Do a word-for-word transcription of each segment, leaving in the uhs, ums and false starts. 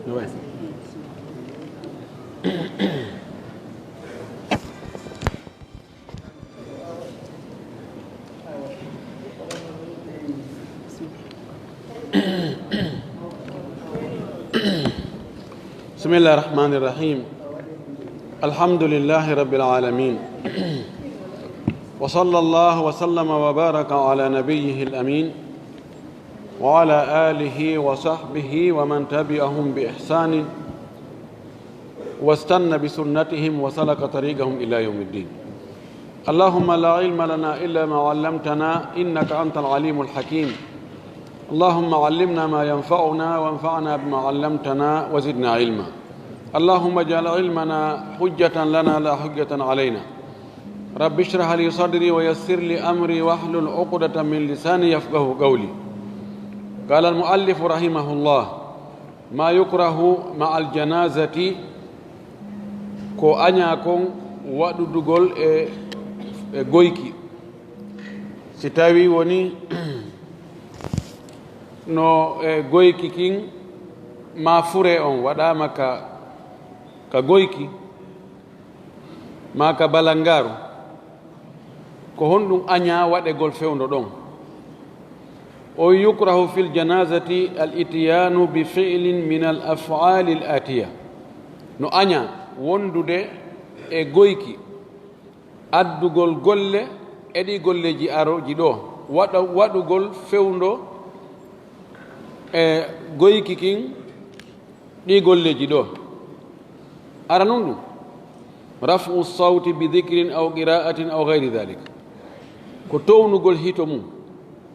بسم الله الرحمن الرحيم. الحمد لله رب العالمين. وصلى الله وسلم وبارك على نبيه الأمين وعلى آله وصحبه ومن تبعهم بإحسان واستن بسنتهم وسلك طريقهم إلى يوم الدين. اللهم لا علم لنا إلا ما علمتنا إنك أنت العليم الحكيم. اللهم علمنا ما ينفعنا وانفعنا بما علمتنا وزدنا علما. اللهم اجعل علمنا حجة لنا لا حجة علينا. رب اشرح لي صدري ويسر لي أمري واحلل عقدة من لساني يفقه قولي. قال المؤلف رحمه الله: ما يكره مع الجنازة. Ko añaa kon waɗudugol e, e goyki. Si tawi woni no e goyki kin maa fure on waɗaama ka, ka goyki maa ka balangaaru, ko honɗum añaa waɗegol fewndo ɗon? O wi: يكره في الجنازة الإتيان بفعل من الأفعال الآتية. No añaa wondude e goyki, addugol golle e ɗi golleeji arooji ɗoo, waɗa, waɗugol fewndo e goyki kin ɗi golleeji ɗoo. Ara nun ɗum, رفع الصوت بذكر أو قراءة أو غير ذلك. Ko townugol hito mum,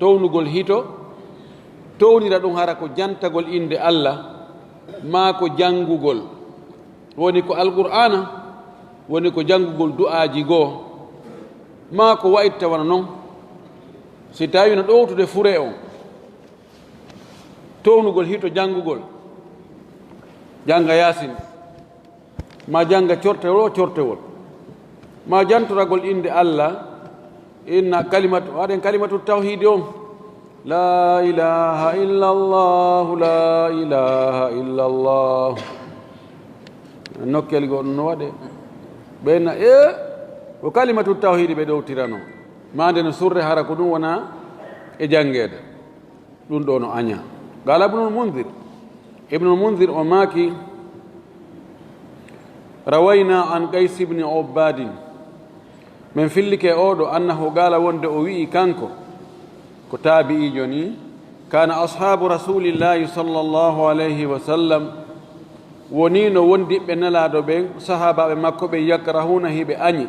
townugol hito, townira ɗum hara ko jantagol innde Alla, maa ko janngugol, woni ko Alqur'aana, woni ko janngugol du'aaji goo, maa ko wa'itta wano non. Si tawi no ɗowtude fure on, townugol hito janngugol, jannga Yaasin, maa jannga cortewol o cortewol, maa jantoragol innde Alla, inna kalimatu, waɗen kalimatu tawhiidi on, لا إله إلا الله، لا إله إلا الله. Nokkeeli goo ɗum no waɗee. Ɓe na, e, ko kalimatu tawhiidi ɓe ɗowtirano. Maa nde no surre hara ko ɗum wona e janngeede. Ɗum ɗoo no añaa. قال ابن المنذر. Ibnul Mundir o maaki, روينا عن قيس بن عباد. Min fillike oo ɗoo, أنه قال, wonde o wi'i kanko, ko taabi'iijo nii, كان أصحاب رسول الله صلى الله عليه وسلم, wonii no wondiɓɓe Nelaaɗo ɓen, sahaabaaɓe makko ɓen, يكرهون, hiɓe añi,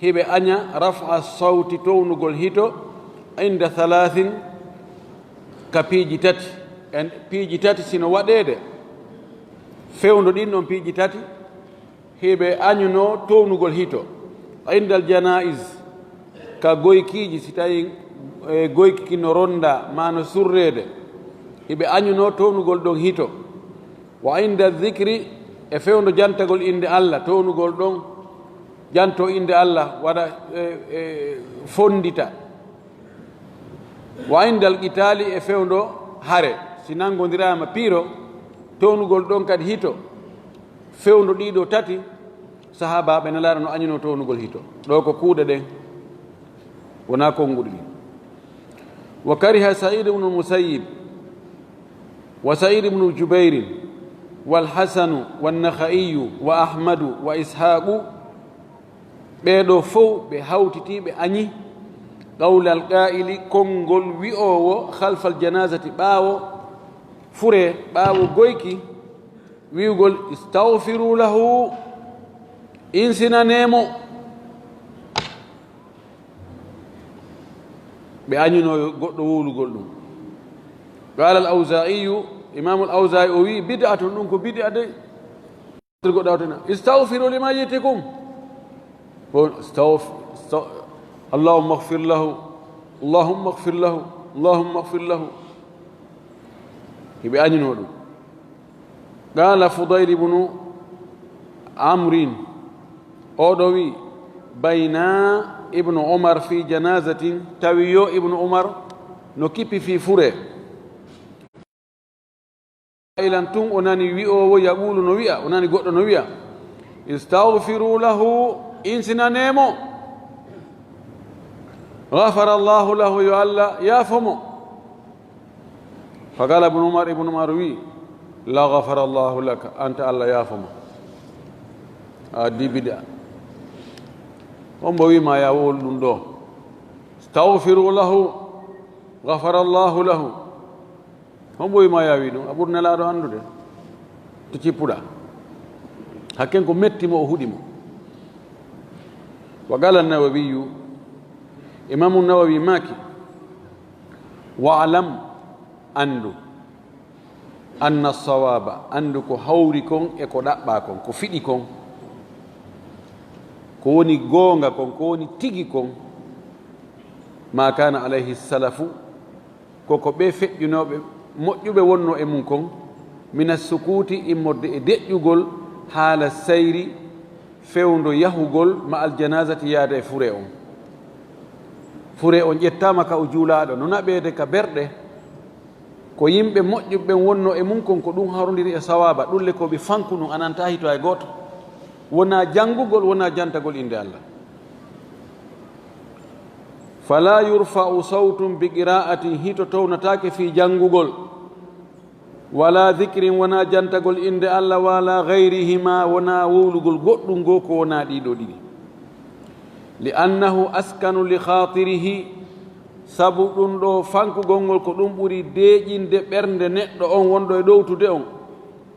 hiɓe aña رفع الصوت, townugol hito, عند ثلاث, ka piiji tati. En, piiji tati sino waɗeede, fewndo ɗin ɗon piiji tati, hiɓe añunoo townugol hito. عند الجنائز, ka goykiiji, si tawi, e, goyki kin no ronndaa maa no surreede, hiɓe añunoo townugol ɗon hito. وعند الذكر, e fewndo jantagol innde Alla, townugol ɗon, jantoo innde Alla, waɗa, e, e, fonndita. وعند القتال, e fewndo hare, si nanngondiraama piiro, townugol ɗon kadi hito, fewndo ɗii ɗoo tati, sahaabaaɓe Nelaaɗo no añunoo townugol hito. Ɗoo ko kuuɗe ɗen, wonaa konnguɗi ɗin. وكره سعيد بن المسيب وسعيد بن جبير والحسن والنخعي وأحمد وإسحاق. Ɓee ɗoo fow ɓe hawtiti, ɓe añi, قول القائل, konngol wi'oowo, خلف الجنازة, ɓaawo fure, ɓaawo goyki, wi'ugol, استغفروا له, insinanee mo. Ɓe añunoo yo goɗɗo wowlugol ɗum. قال الأوزاعي, Imaamul Awzaa'i o wi'i, بدعة, ɗum ko bid'a de. Goɗɗo hawtana, استغفروا لميتكم. Ko استغف-، است-، اللهم اغفر له، اللهم اغفر له، اللهم اغفر له. Hiɓe añunoo ɗum. قال فضيل بن عمرو, oo ɗoo wi'i, بينا ابن عمر في جنازة, tawi yo Ibnu Umar no kippi fii fure. Ilan tun o nani wi'oowo, yaqulu no wi'a, o nani goɗɗo no wi'a, "Istagfiru lahu, insinanee mo. Gafara Allahu lahu, yo Allah yaafo mo." Faqala Ibnu Umar, Ibnu Umar wi, "La gafara Allahu laka, anta Allah yaafo ma." A dibida. On mbo wi ma ya wowlu ɗum ɗo. "Istagfiru lahu, gafara Allahu lahu." Hombo wi ma yawi ɗum? A ɓur nelaaɗo anndude to cippuɗa. Hakken ko metti mo, o huɗi mo. Wa qala Nawawiyu, Imamu Nawawi maaki, "Wa'lam, anndu, anna sawaba, anndu ko hawri kon e ko ɗaɓɓa kon, ko fiɗi kon, ko woni goonga kon, ko woni tigi kon, ma kana alayhi salafu, ko ko ɓe feƴƴunooɓe moƴƴuɓe wonnoo e mum kon, mina sukuuti, immorde e deƴƴugol, haala sayri, fewndo yahugol, ma aljanazati, yaada e fure on. Fure on ƴettaama ka o juulaaɗo, no naɓeede ka berɗe, ko yimɓe moƴƴuɓe ɓen wonnoo e mum kon, ko ɗum hawrondiri e sawaaba, ɗum le ko ɓe fanku ɗum, ananta hito e gooto. Wonaa janngugol, wonaa jantagol innde Allah. Fala yurfa'u sawtun bi qira'atin, hito townataake fii janngugol, wala dhikrin, wonaa jantagol innde Allah, wala ghayrihima, wonaa wowlugol goɗɗum goo ko wonaa ɗii ɗoo ɗiɗi. Li annahu askanu li khatirihi, sabu ɗum ɗoo fankugol ngol ko ɗum ɓuri deeƴinde ɓernde neɗɗo on wonɗo e ɗowtude on.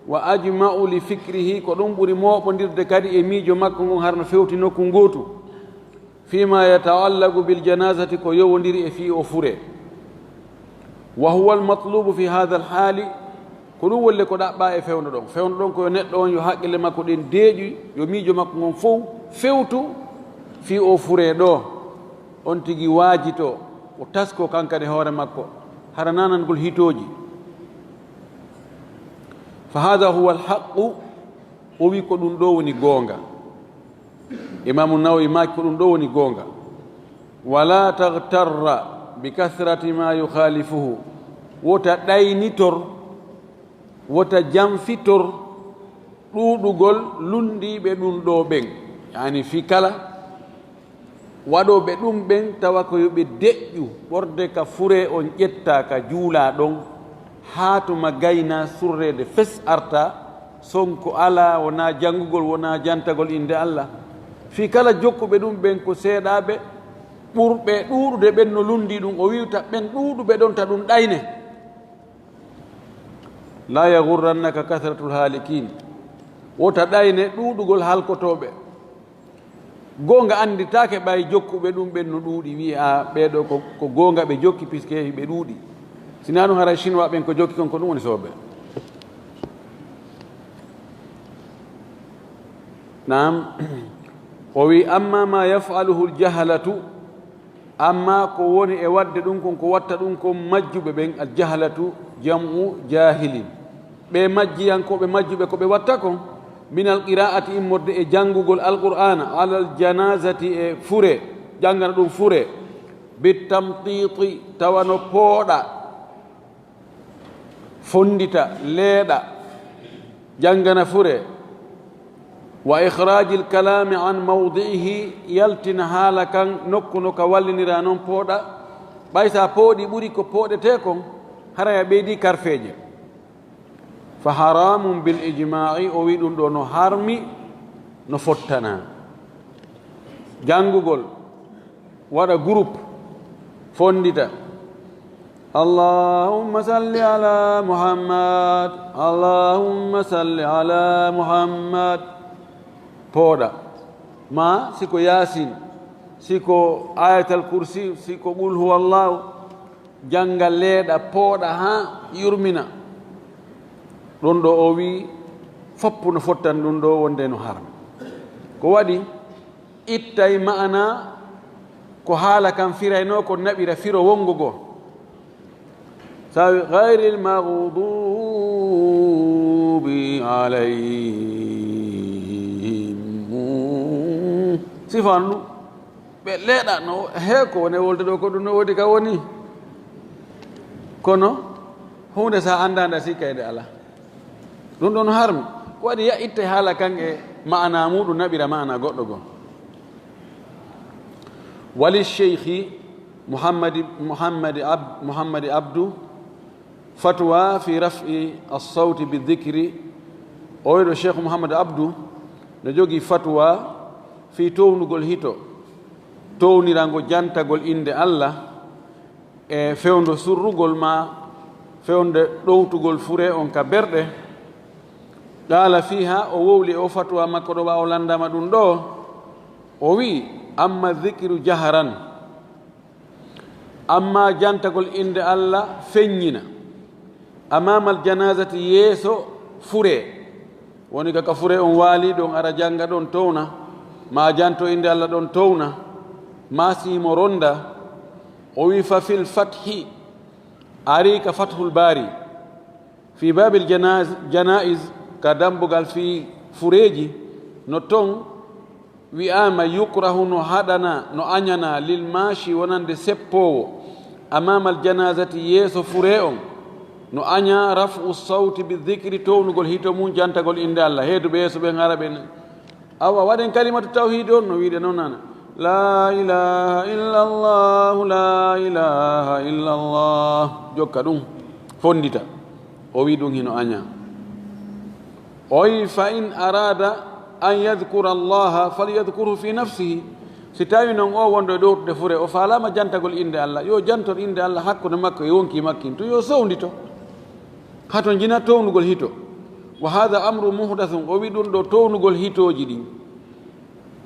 Wa ajma'u li fikrihi, ko ɗum ɓuri mooɓondirde kadi e miijo makko ngon, har no fewti nokku ngootu. Fima yata'allaqu bil janazati, ko yowondiri e fii o fure. Wa huwa al matlubu fi hadha al hali, ko ɗum wonle ko ɗaɓɓa e fewndo ɗon. Fewndo ɗon ko yo neɗɗo on, yo haqqille makko ɗen deeƴu, yo miijo makko ngon fow fewtu fii o fure ɗo. On tigi waajito, o tasko kankadi hoore makko, hara nanangol hitooji. Fa hadha huwa al haqqu, o wi ko ɗum ɗo woni goonga. Imamu Nawawi maaki ko ɗum ɗo woni goonga. Wala taghtarra bi kathrati ma yukhalifuhu. Wota ɗaynitor, wota janfitor ɗuuɗugol lunndiiɓe ɗum ɗo ɓen. Yani fii kala waɗooɓe ɗum ɓen tawa ko yo ɓe deƴƴu ɓorde ka fure on ƴetta ka juula ɗon, haa tuma gayna surreede fes arta, sonko alaa, wonaa janngugol, wonaa jantagol innde Allah. Fii kala jokkuɓe ɗum ɓen ko seeɗaaɓe, ɓurɓe ɗuuɗude ɓen no lunndii ɗum, o wi'uta ɓen ɗuuɗuɓe ɗon ta ɗum ɗayne. La yaghurrannaka kathratul halikin. Wota ɗayne ɗuuɗugol halkotooɓe. Goonga annditaake ɓay jokkuɓe ɗum ɓen no ɗuuɗi, wi'a ɓee ɗo ko, ko goonga ɓe jokki, puisque ɓe ɗuuɗi. Sinaa ɗum haray Chinois ɓen ko jokki kon ko ɗum woni soobee. Naam. O wi, amma ma yaf'aluhu al-jahalatu, amma ko woni e waɗde ɗum kon, ko watta ɗum kon majjuɓe ɓen, al-jahalatu jam'u jahilin. Ɓe majjiyankooɓe majjuɓe ko ɓe watta kon, minal qira'ati, immorde e janngugol Alqur'aana, alal janazati, e fure, janngana ɗum fure, bitamtiti, tawa no pooɗa, fonndita, leeɗa, janngana fure, wa ikhrajil kalami an mawdi'ihi, yaltina haala kan nokku no ka wallinira non pooɗa, ɓay sa pooɗi ɓuri ko pooɗetee kon, haray a ɓeydi karfeeje. Fa haramun bil ijma'i, o wi ɗum ɗo no harmi, no fottana. Janngugol, waɗa groupe, fonndita. Allahumma salli ala Muhammad, Allahumma salli ala Muhammad. Pooɗa. Ma, si ko Yaasin, si ko Ayatal Kursi, si ko Qul huwallahu, jannga leeɗa, pooɗa haa yurmina. Ɗum ɗo o wi, foppu no fottan ɗum ɗo wonde no haram. Ko waɗi, ittay ma'ana ko haala kan firaynoo ko naɓira firo wonngo goo. Sawi ghayril maghdubi alayhim. Sifanu ɓe leeɗa no he ko woni wolde ɗo, ko ɗum no woodi ka woni. Kono huunde sa annda nda sikka e nde alaa. Ɗum ɗon harmi. Ko waɗi ya itte haala kan e ma'ana muɗum naɓira ma'ana goɗɗo goo. Wali Sheikhi Muhammadi, Muhammadi Ab-, Muhammadi Abdu fatwa fi raf'i as-sawti bi dhikri. O wiɗo Sheikh Muhammad Abdu no jogii fatwa fii townugol hito, townirango jantagol innde Allah e fewndo surrugol ma fewndo ɗowtugol fure on ka berɗe. Qaala fiiha, o wowli o fatwa makko ɗo ɓaawo lanndama ɗum ɗo, o wi'i, amma dhikru jaharan, amma jantagol innde Allah feññina, amamal janazati, yeeso fure, woni ka, ka fure on waali ɗon, ara jannga ɗon towna, ma janto innde Allah ɗon towna, ma siimo ronda, o wi fa fil fathi, ari ka Fathul Baari, fi babil janaz-, janaiz, ka dambugal fii fureeji, no ton wi'aama, yukrahu, no haɗana, no añana, lil maashi, wonande seppoowo, amamal janazati, yeeso fure on, no aña, raf'u sawti bi dhikri, townugol hito mum, jantagol innde Allah, heeduɓe yeeso ɓen hara ɓen. Awa waɗen kalimatu tawhiid on, no wi'ude non nana, la ilaha illa Allah, la ilaha illa Allah. Jokka ɗum, fonndita. O wi ɗum hino aña. O wi, fa in arada an yadhkura Allaha falyadhkurhu fi nafsihi. Si tawi non o wonɗo e ɗowtude fure, o faalaama jantagol innde Allah, yo jantor innde Allah hakkunde makko e wonkii makkin, tun yo sowndito. Hato jina townugol hito. Wa hadha amru muhdathun, o wi ɗum ɗo townugol hitooji ɗin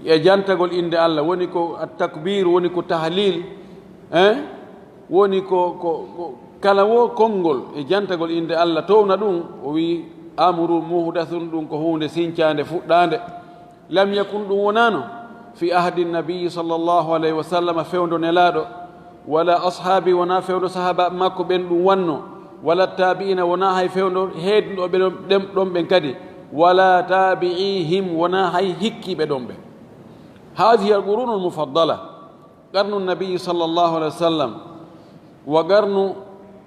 e jantagol innde Allah, woni ko at-takbir, woni ko tahlil, eh? Woni ko, ko, ko kala wo konngol e jantagol innde Allah, towna ɗum, o wi amru muhdathun, ɗum ko huunde sincaande, fuɗɗaande. Lam yakun, ɗum wonaano, fi ahdi nabiyyi sallallahu alayhi wa sallam, fewndo Nelaaɗo, wala ashaabi, wonaa fewndo sahaabaaɓe makko ɓen ɗum wanno, wala taabi'iina, wonaa hay fewndo heednooɓe ɗon, ɗem-, ɗon ɓen kadi, wala taabi'ihim, wonaa hay hikkiiɓe ɗon ɓen. Haadihi al-quruunul mufaddala, qarnu nabiyyi sallallahu alayhi wa sallam, wa qarnu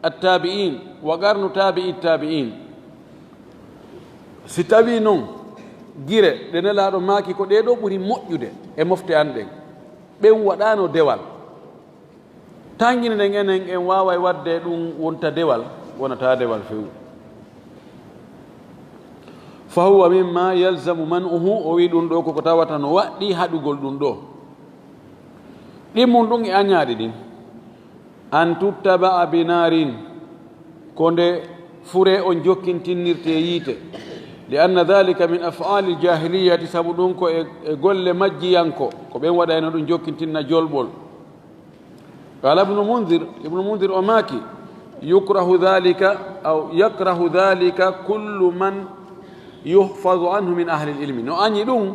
at-taabi'iin, wa qarnu taabi'i taabi'iin. Si tawii non gire ɗe Nelaaɗo maaki ko ɗee ɗoo ɓuri moƴƴude e mofte an ɗen, ɓen waɗaano dewal. Tangini ɗen enen en waaway waɗde ɗum wonta dewal, wonata dewal few. Fa huwa mimma yalzamu man'uhu, o wi ɗum ɗo koko tawata no waɗɗi haɗugol ɗum ɗo. Ɗin mum ɗum e añaaɗi ɗin. An tuttaba'a binaarin, ko nde fure on jokkintinnirte e yiite. Li anna dhalika min af'ali jahiliyati, sabu ɗum ko e, e golle majjiyanko, ko ɓen waɗayno ɗum jokkintinna jolɓol. Qala Ibnu Munzir, Ibnu Munzir o maaki, yukrahu dhalika, aw yakrahu dhalika kullu man yuhfazu anhu min ahli ilmi. No añi ɗum,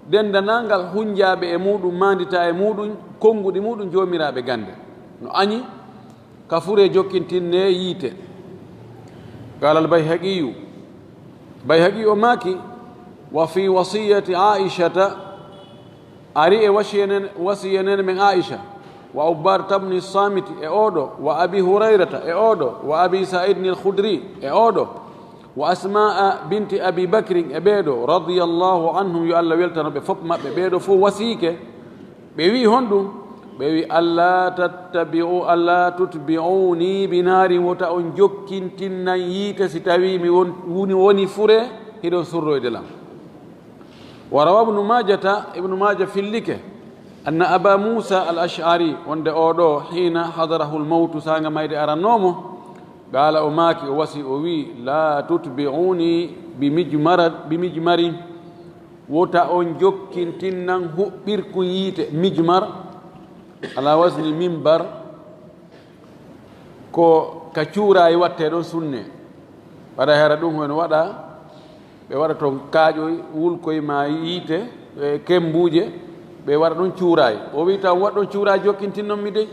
dendanangal hunjaaɓe e muɗum, maandita e muɗum, konnguɗi muɗum joomiraaɓe gannde. No añi ka fure jokkintinne yiite. Qala al-Bayhaqiyu, Bayhaqi o maaki, wa fi wasiyati Aishata, ari e wasiyenen, wasiyenen men Aisha, wa Ubadata bni Samiti e oɗo, wa Abi Hurayrata e oɗo, wa Abi Sa'idin al-Khudri e oɗo, wa Asma'a binti Abi Bakrin e ɓeeɗo, radiyallahu anhum, yo Allah weltano ɓe fof maɓɓe, ɓeeɗo fof wasiike, ɓe wi honɗum? Ɓe wi, alla tattabi'u, alla tutbi'uni binaarin, wota on jokkintinnan yiite si tawi mi won-, woni, woni fure, hiɗon surroyde lam. Wa rawa Ibnu Maajata, Ibnu Maaja fillike, anna Aba Muusa al-Ash'ari, wonde oo ɗoo, hiina hadarahu al-mawtu, saanga mayde arannoo mo, qaala, o maaki, o wasi, o wii, laa tutbi'uunii bi mijmara-, bi mijmarin, wota on jokkintinnan huɓɓirkun yiite, mijmar, ala wasni mimbar, ko ka cuuraay wattee ɗon sunne. Waɗa hara ɗum hono waɗa, ɓe waɗa toon kaaƴoy, wulkoy maa yiite, e kembuuje, ɓe waɗa ɗum cuuraay. O wii, taw waɗ ɗon cuuraay jokkintinnon mi dey.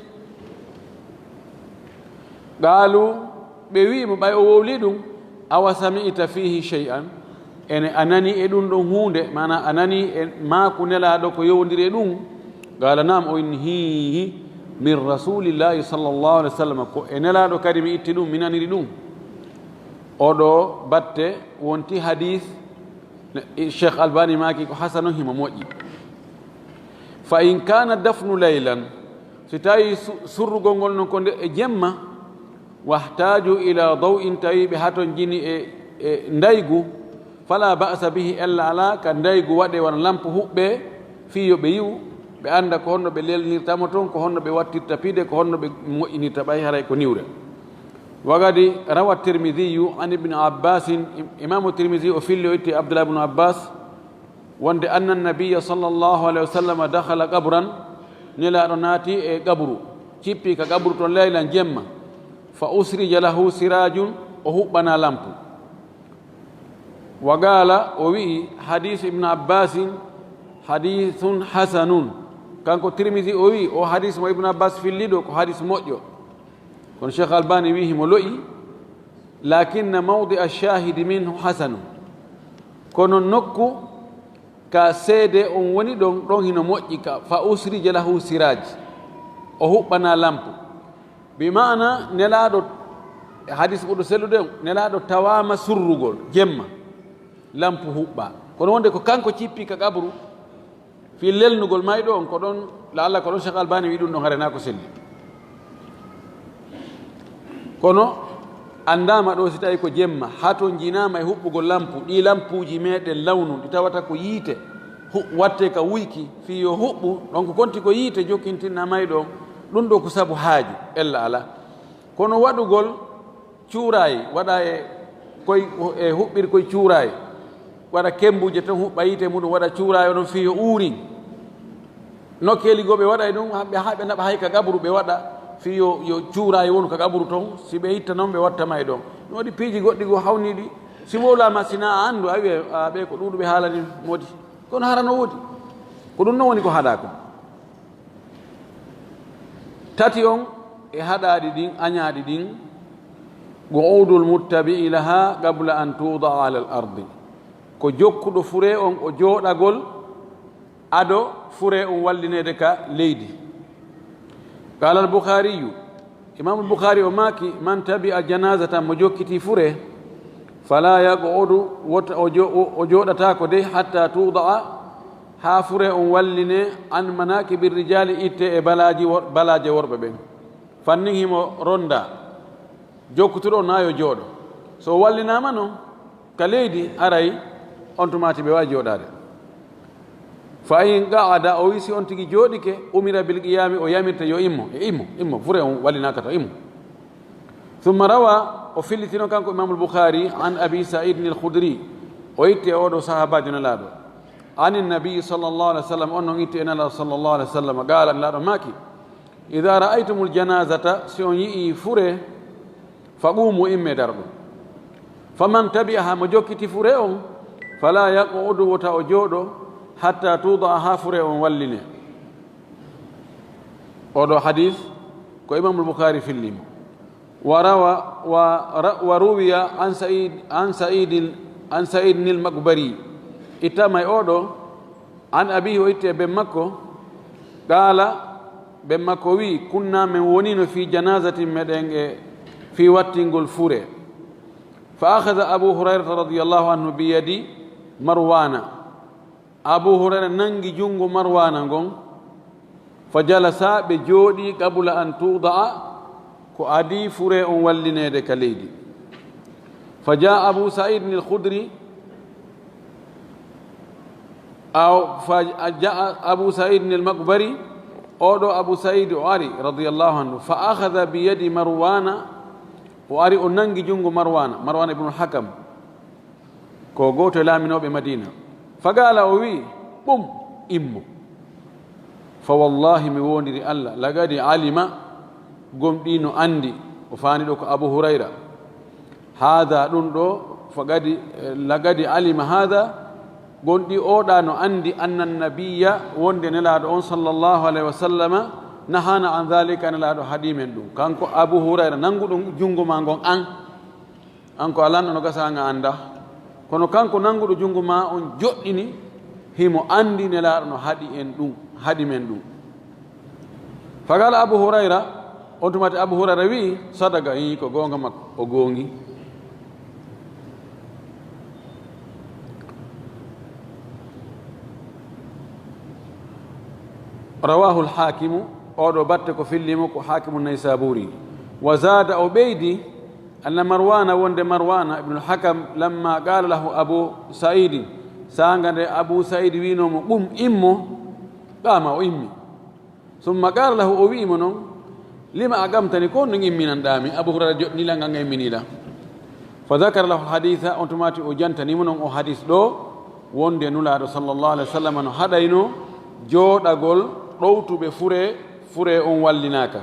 Qaalu, ɓe wii mo, ɓay o wowli ɗum, awa sami'ta fiihi shay'an? Ene a nani e ɗum ɗon huunde, maanaa a nani e maaku Nelaaɗo ko yowondiri e ɗum? Qaala, naam, o inni, hiihi, min Rasuulillaahi sallallaahu alayhi wa sallam, ko e Nelaaɗo kadi mi itti ɗum, mi naniri ɗum. Oɗo batte wonti hadis, Cheikh Albani maaki ko hasanun, himo moƴƴi. Fa in kana dafnu laylan, si tawi su-, surrugol ngol non ko nde e jemma, wahtaju ila daw'in, tawi ɓe haton jini e, e ndaygu, fala ba'sa bihi, ella ala ka ndaygu waɗe wano lampu huɓɓe, fii yo ɓe yi'u, ɓe annda ko honno ɓe lelnirta mo ton, ko honno ɓe wattirta pide, ko honno ɓe moƴƴinirta ɓay haray ko niwre. Wa qad rawa Tirmidhiyu an Ibni Abbasin, Im-, Imaamu Tirmidhi o filli o itti Abdullah ibn Abbas, wonde anna nabiyya sallallahu alayhi wa sallam dakhala qabran, Nelaaɗo naati e qabru, cippi ka qabru ton laylan jemma, fa usrija lahu sirajun, o huɓɓana lampu. Wa qala, o wi'i, hadisu Ibn Abbasin hadithun hasanun. Kanko Tirmidhi o wi'i, o hadis mo Ibn Abbas filli ɗo ko hadis moƴƴo. Kono Cheikh Albani wi'i himo lo'i, lakinna mawdi ash-shahidi minhu hasanun. Kono nokku ka seede on woni ɗon, ɗon hino moƴƴi ka, fa usrija lahu siraj. O huɓɓana lampu. Bi maana Nelaaɗo, e hadis ɓurɗo sellude on, Nelaaɗo tawaama surrugol jemma, lampu huɓɓa. Kono wonde ko kanko cippi ka qabru, fii lelnugol mayɗo on, ko ɗon, la'alla ko ɗon Cheikh Albani wi'i ɗum ɗon hare naa ko selli. Kono anndaama ɗo si tawi ko jemma, hatonjinaama e huɓɓugol lampu, ɗi lampuuji meɗen lawnu, ɗi tawata ko yiite, hu-, watte ka wuyki, fii yo huɓɓu, ɗon ko konti ko yiite jokkintinna mayɗo on, ɗum ɗo ko sabu haaju, ella ala. Kono waɗugol cuuraay, waɗa e koy, e huɓɓirkoy cuuraay, waɗa kembuuje ton, huɓɓa yiite muɗum, waɗa cuuraay onon fii yo uurin. Nokkeeli goo ɓe waɗa e ɗum, haa ɓe, haa ɓe naɓa hay ka qabru ɓe waɗa fii yo, yo cuuraay wonu ka qabru ton, si ɓe itta non ɓe watta ma e ɗon. No waɗi piiji goɗɗi goo hawniiɗi, si wowlaama si naa a anndu, a wi'a, "A, ɓe ko ɗuuɗuɓe haalani moodi." Kono hara no woodi. Ko ɗum non woni ko haɗaa kon. Tati on e haɗaaɗi ɗin, añaaɗi ɗin, qu'udul muttabi'i laha qabla an tuda'a alal ardi. Ko jokkuɗo fure on o jooɗagol ado fure on wallineede ka leydi. Qala al-Bukhariyu, Imam al-Bukhari o maaki, man tabi'a janazatan, mo jokkiti fure, fala yaq'udu, wota o jo-, o, o jooɗataako dey, hatta tuda'a, haa fure on walline, an manakibi rijali, itte e balaaji wor-, balaaje worɓe ɓen. Fannin himo ronda, jokkutuɗo on naa yo jooɗo. So o wallinaama non ka leydi, aray on tumaati ɓe waawi jooɗaade. Fa in qa'ada, o wi si on tigi jooɗike, umira bil qiyami, o yamirta yo immo, e immo, immo, fure on wallinaaka to, immo. Thumma rawa, o fillitino kanko Imamul Bukhari, an Abi Sa'idin al-Khudri, o itti e oɗo sahaabaajo Nelaaɗo. Anin Nabi sallallahu alaihi wasallam, on non itti e Nelaaɗo sallallahu alaihi wasallam, qaala, Nelaaɗo maaki, idha ra'aytumul janazata, si on yi'i fure, faqumu, imme darɗo. Faman tabi'aha, mo jokkiti fure on, fala yaq'udu, wota o jooɗo, hatta tuda'a, haa fure on walline. Oɗo hadis ko Imamul Bukhari fillimo. Wa rawa, wa ra-, wa ruwiya an Sa'id, an Sa'idin, an Sa'idin al-Maqbari. Ittama e oɗo, an abihi, o itti e ben makko, qaala, ben makko wi, kunna, men wonino fi janazatin, meɗen e fi wattingol fure. Fa akhadha Abu Hurairata radiyallahu anhu bi yadi Marwana. Abu Hurayra nangi junngo Marwaana ngon, fa jalasa, ɓe jooɗii, qabla an tuda'a, ko adii fure on wallineede ka leydi. Fa jaa Abu Sa'idin al-Khudri, aw fa jaa Abu Sa'idin al-Maqbari, oɗo Abu Sa'id o ari, radiyallahu anhu, fa akhadha bi yadi Marwana, o ari o nangi junngo Marwana, Marwana ibn al-Hakam. Ko gooto e laaminooɓe Madiina. Faqaala, o wi'i, "Qum, immo." Fa wallaahi, mi woondiri Allah, laqad alima, gomɗii no anndi, o faani ɗo ko Abu Hurayra. Haada, ɗum ɗo, faqad, eh, laqad alima haada, gomɗii oɗa no anndi, anna nabiyya, wonde Nelaaɗo on, sallallahu alayhi wa sallama, nahaana an dhaalika, Nelaaɗo haɗii men ɗum. Kanko Abu Hurayra, nanngu ɗum junngo maa ngon an. An ko alanɗo no gasa an a anndaa. Kono kanko nannguɗo junngo maa on joɗɗini, himo anndi Nelaaɗo no haɗi en ɗum, haɗi men ɗum. Faqaala Abu Hurayra, on tuma Abu Hurayra wi'i, "Sadaqa, ii, ko goonga makko, o goongi." Rawahul Hakimu, oɗo batte ko fillimo ko Hakimu Naysaburi. Wa zada, o ɓeydi, anna Marwana, wonde Marwana ibnul Hakam, lamma qala lahu Abu Sa'idin, sanga nde Abu Sa'id winomo, "Qum, immo," qama, o immi. Summa qala lahu, o wi'imo non, "Lima aqamtani, ko honɗum imminanɗami?" Abu Hurayra joɗɗini lan, an imminila. Fa dhakara lahu haditha, on tumati o jantanimo non o hadis ɗo, wonde Nulaaɗo sallallahu alaihi wasallam no haɗayno jooɗagol ɗowtuɓe fure, fure on wallinaaka.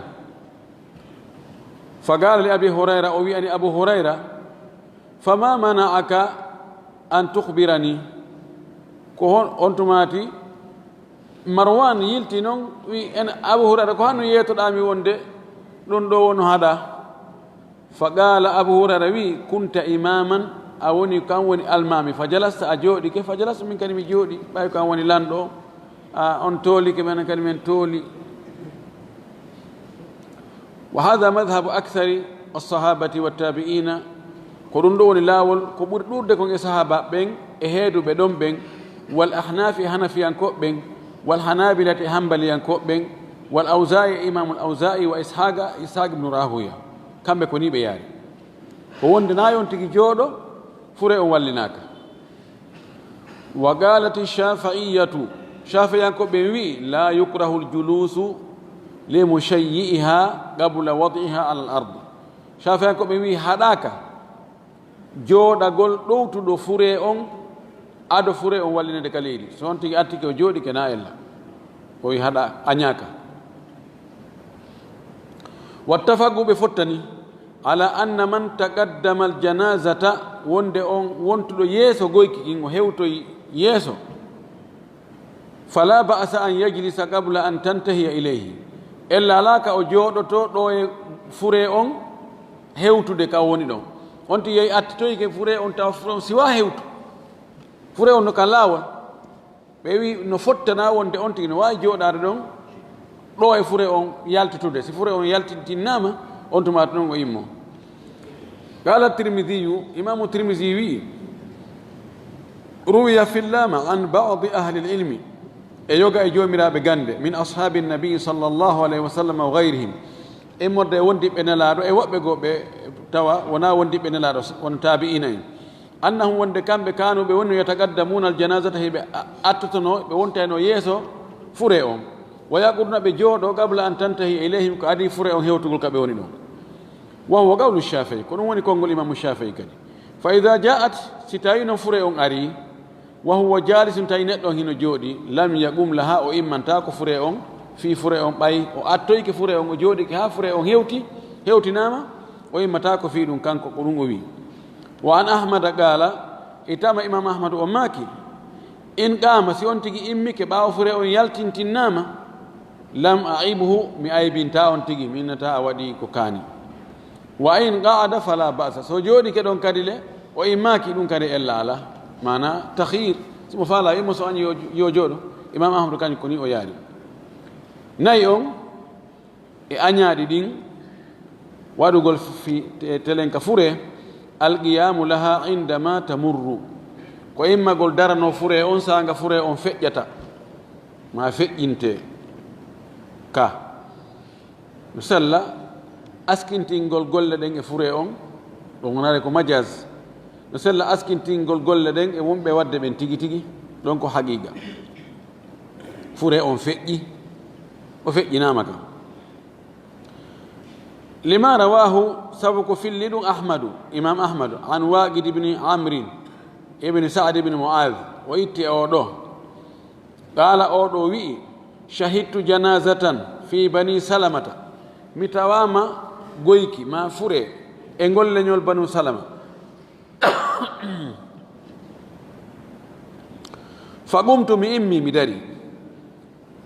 Fa qala li Abi Hurayra, o wi'ani Abu Hurayra, "Fama mana'aka an tukhbirani?" Ko hon, on tumati Marwan yilti non, wi en, "Abu Hurayra, ko honno yeetoɗami wonde ɗum ɗo wono haɗa?" Fa qala, Abu Hurayra wi, "Kunta imaman, a woni, kan woni almami, fa jalasta, a jooɗike, fa jalastu, min kadi mi jooɗi, ɓay ko an woni lanɗo, a, on toolike, menen kadi men tooli." Wa hadha madhhabu akthari as-sahabati wat tabi'ina, ko ɗum ɗo woni laawol ko ɓuri ɗuuɗude kon e sahaaba ɓen e heeduɓe ɗon ɓen, wal ahnafi e hanafiyankooɓe ɓen, wal hanabilati e hambaliyankooɓe ɓen, wal awza'i e imamul awza'i, wa ishaqa, ishaq ibn rahuya. Kamɓe ko ni ɓe yaari. Ko wonde na yon tigi jooɗo, fure on wallinaaka. Wa qalati shafi'iyatu, shafi'iyyankooɓe ɓen wi'i, "La yukrahu al-julusu li mushayyi'iha qabla wad'iha ala al-ard." Shafi'iyyankooɓe ɓen wi'i, haɗaaka jooɗagol ɗowtuɗo fure on ado fure on wallinede ka leydi. So on tigi artike o jooɗike na ella. O wi'i haɗa, añaaka. Wattafaqu, ɓe fottani, ala anna man taqaddama al-janazata, wonde on wontuɗo yeeso goyki kin, o hewtoyi yeeso, fala ba'sa an yajlisa qabla an tantahiya ilayhi. Ella alaa ka o jooɗoto ɗo e fure on hewtude ka o woni ɗon. On tigi yehi attitoyike fure on, tawa fure on siwa hewtu. Fure on no ka laawol. Ɓe wi no fottana wonde on tigi no waawi jooɗaade ɗon ɗo e fure on yaltitude. Si fure on yaltintinnaama, on tuma to ɗon o immo. Qala Tirmidhiyu, Imamu Tirmidhi wi, ruwiya fillama an ba'di ahli al-ilmi, e yoga e joomiraaɓe gande, min ashabi nabi sallallahu alayhi wa sallam wa ghayrihim, immorde e wondiɓɓe Nelaaɗo e woɓɓe goo ɓe tawa wonaa wondiɓɓe Nelaaɗo, won taabi'ina en. Annahum, wonde kamɓe, kanu ɓe wonno, yataqaddamuna al-janazata, hiɓe a-, attotono, ɓe wontayno yeeso fure on. Wa yaquduna, ɓe jooɗo, qabla an tantahi ilayhim, ko adii fure on hewtugol ka ɓe woni ɗon. Wa huwa qawlu Shafi'i, ko ɗum woni konngol Imamu Shafi'i kadi. Fa idha ja'at, si tawi non fure on ari, wa huwa jalisun, tawi neɗɗo on hino jooɗi, lam yaqum laha, o immantaako fure on, fii fure on ɓay, o attoyke fure on, o jooɗike haa fure on hewti, hewtinaama, o immataako fii ɗum kanko, ko ɗum o wi. Wa an Ahmada qala, e tama Imam Ahmadu o maaki, in qama, si on tigi immike ɓaawo fure on yaltintinnaama, lam a'ibhu, mi aybinta on tigi, mi innata a waɗi ko kaani. Wa in qa'ada fala ba'sa, so jooɗike ɗon kadi le, o immaaki, ɗum kadi ella alaa. Maana takhir, si mo faala, immo so añi yo, yo jooɗo. Imam Ahmadu kañum ko ni o yaari. Nayi on, e añaaɗi ɗin, waɗugol fi-, te-, telenka fure, alqiyamu laha indama tamurru, ko immagol darano fure on saanga fure on feƴƴata, ma feƴƴinte ka. No sella askintingol golle ɗen e fure on, ɗon wonare ko majaz. No sella askintingol golle ɗen e wonɓe waɗde ɓen tigi tigi, ɗon ko haqiqa. Fure on feƴƴi, o feƴƴinaama kam. Lima rawahu, sabu ko filli ɗum Ahmadu, Imam Ahmadu, an Waqid ibn Amrin ibn Sa'd ibn Mu'adh, o itti e o ɗo. Qala, o ɗo wi'i, shahidtu janazatan fi bani Salamata, mi tawama goyki ma fure e ngol leñol Banu Salama. Fa qumtu, mi immi, mi dari.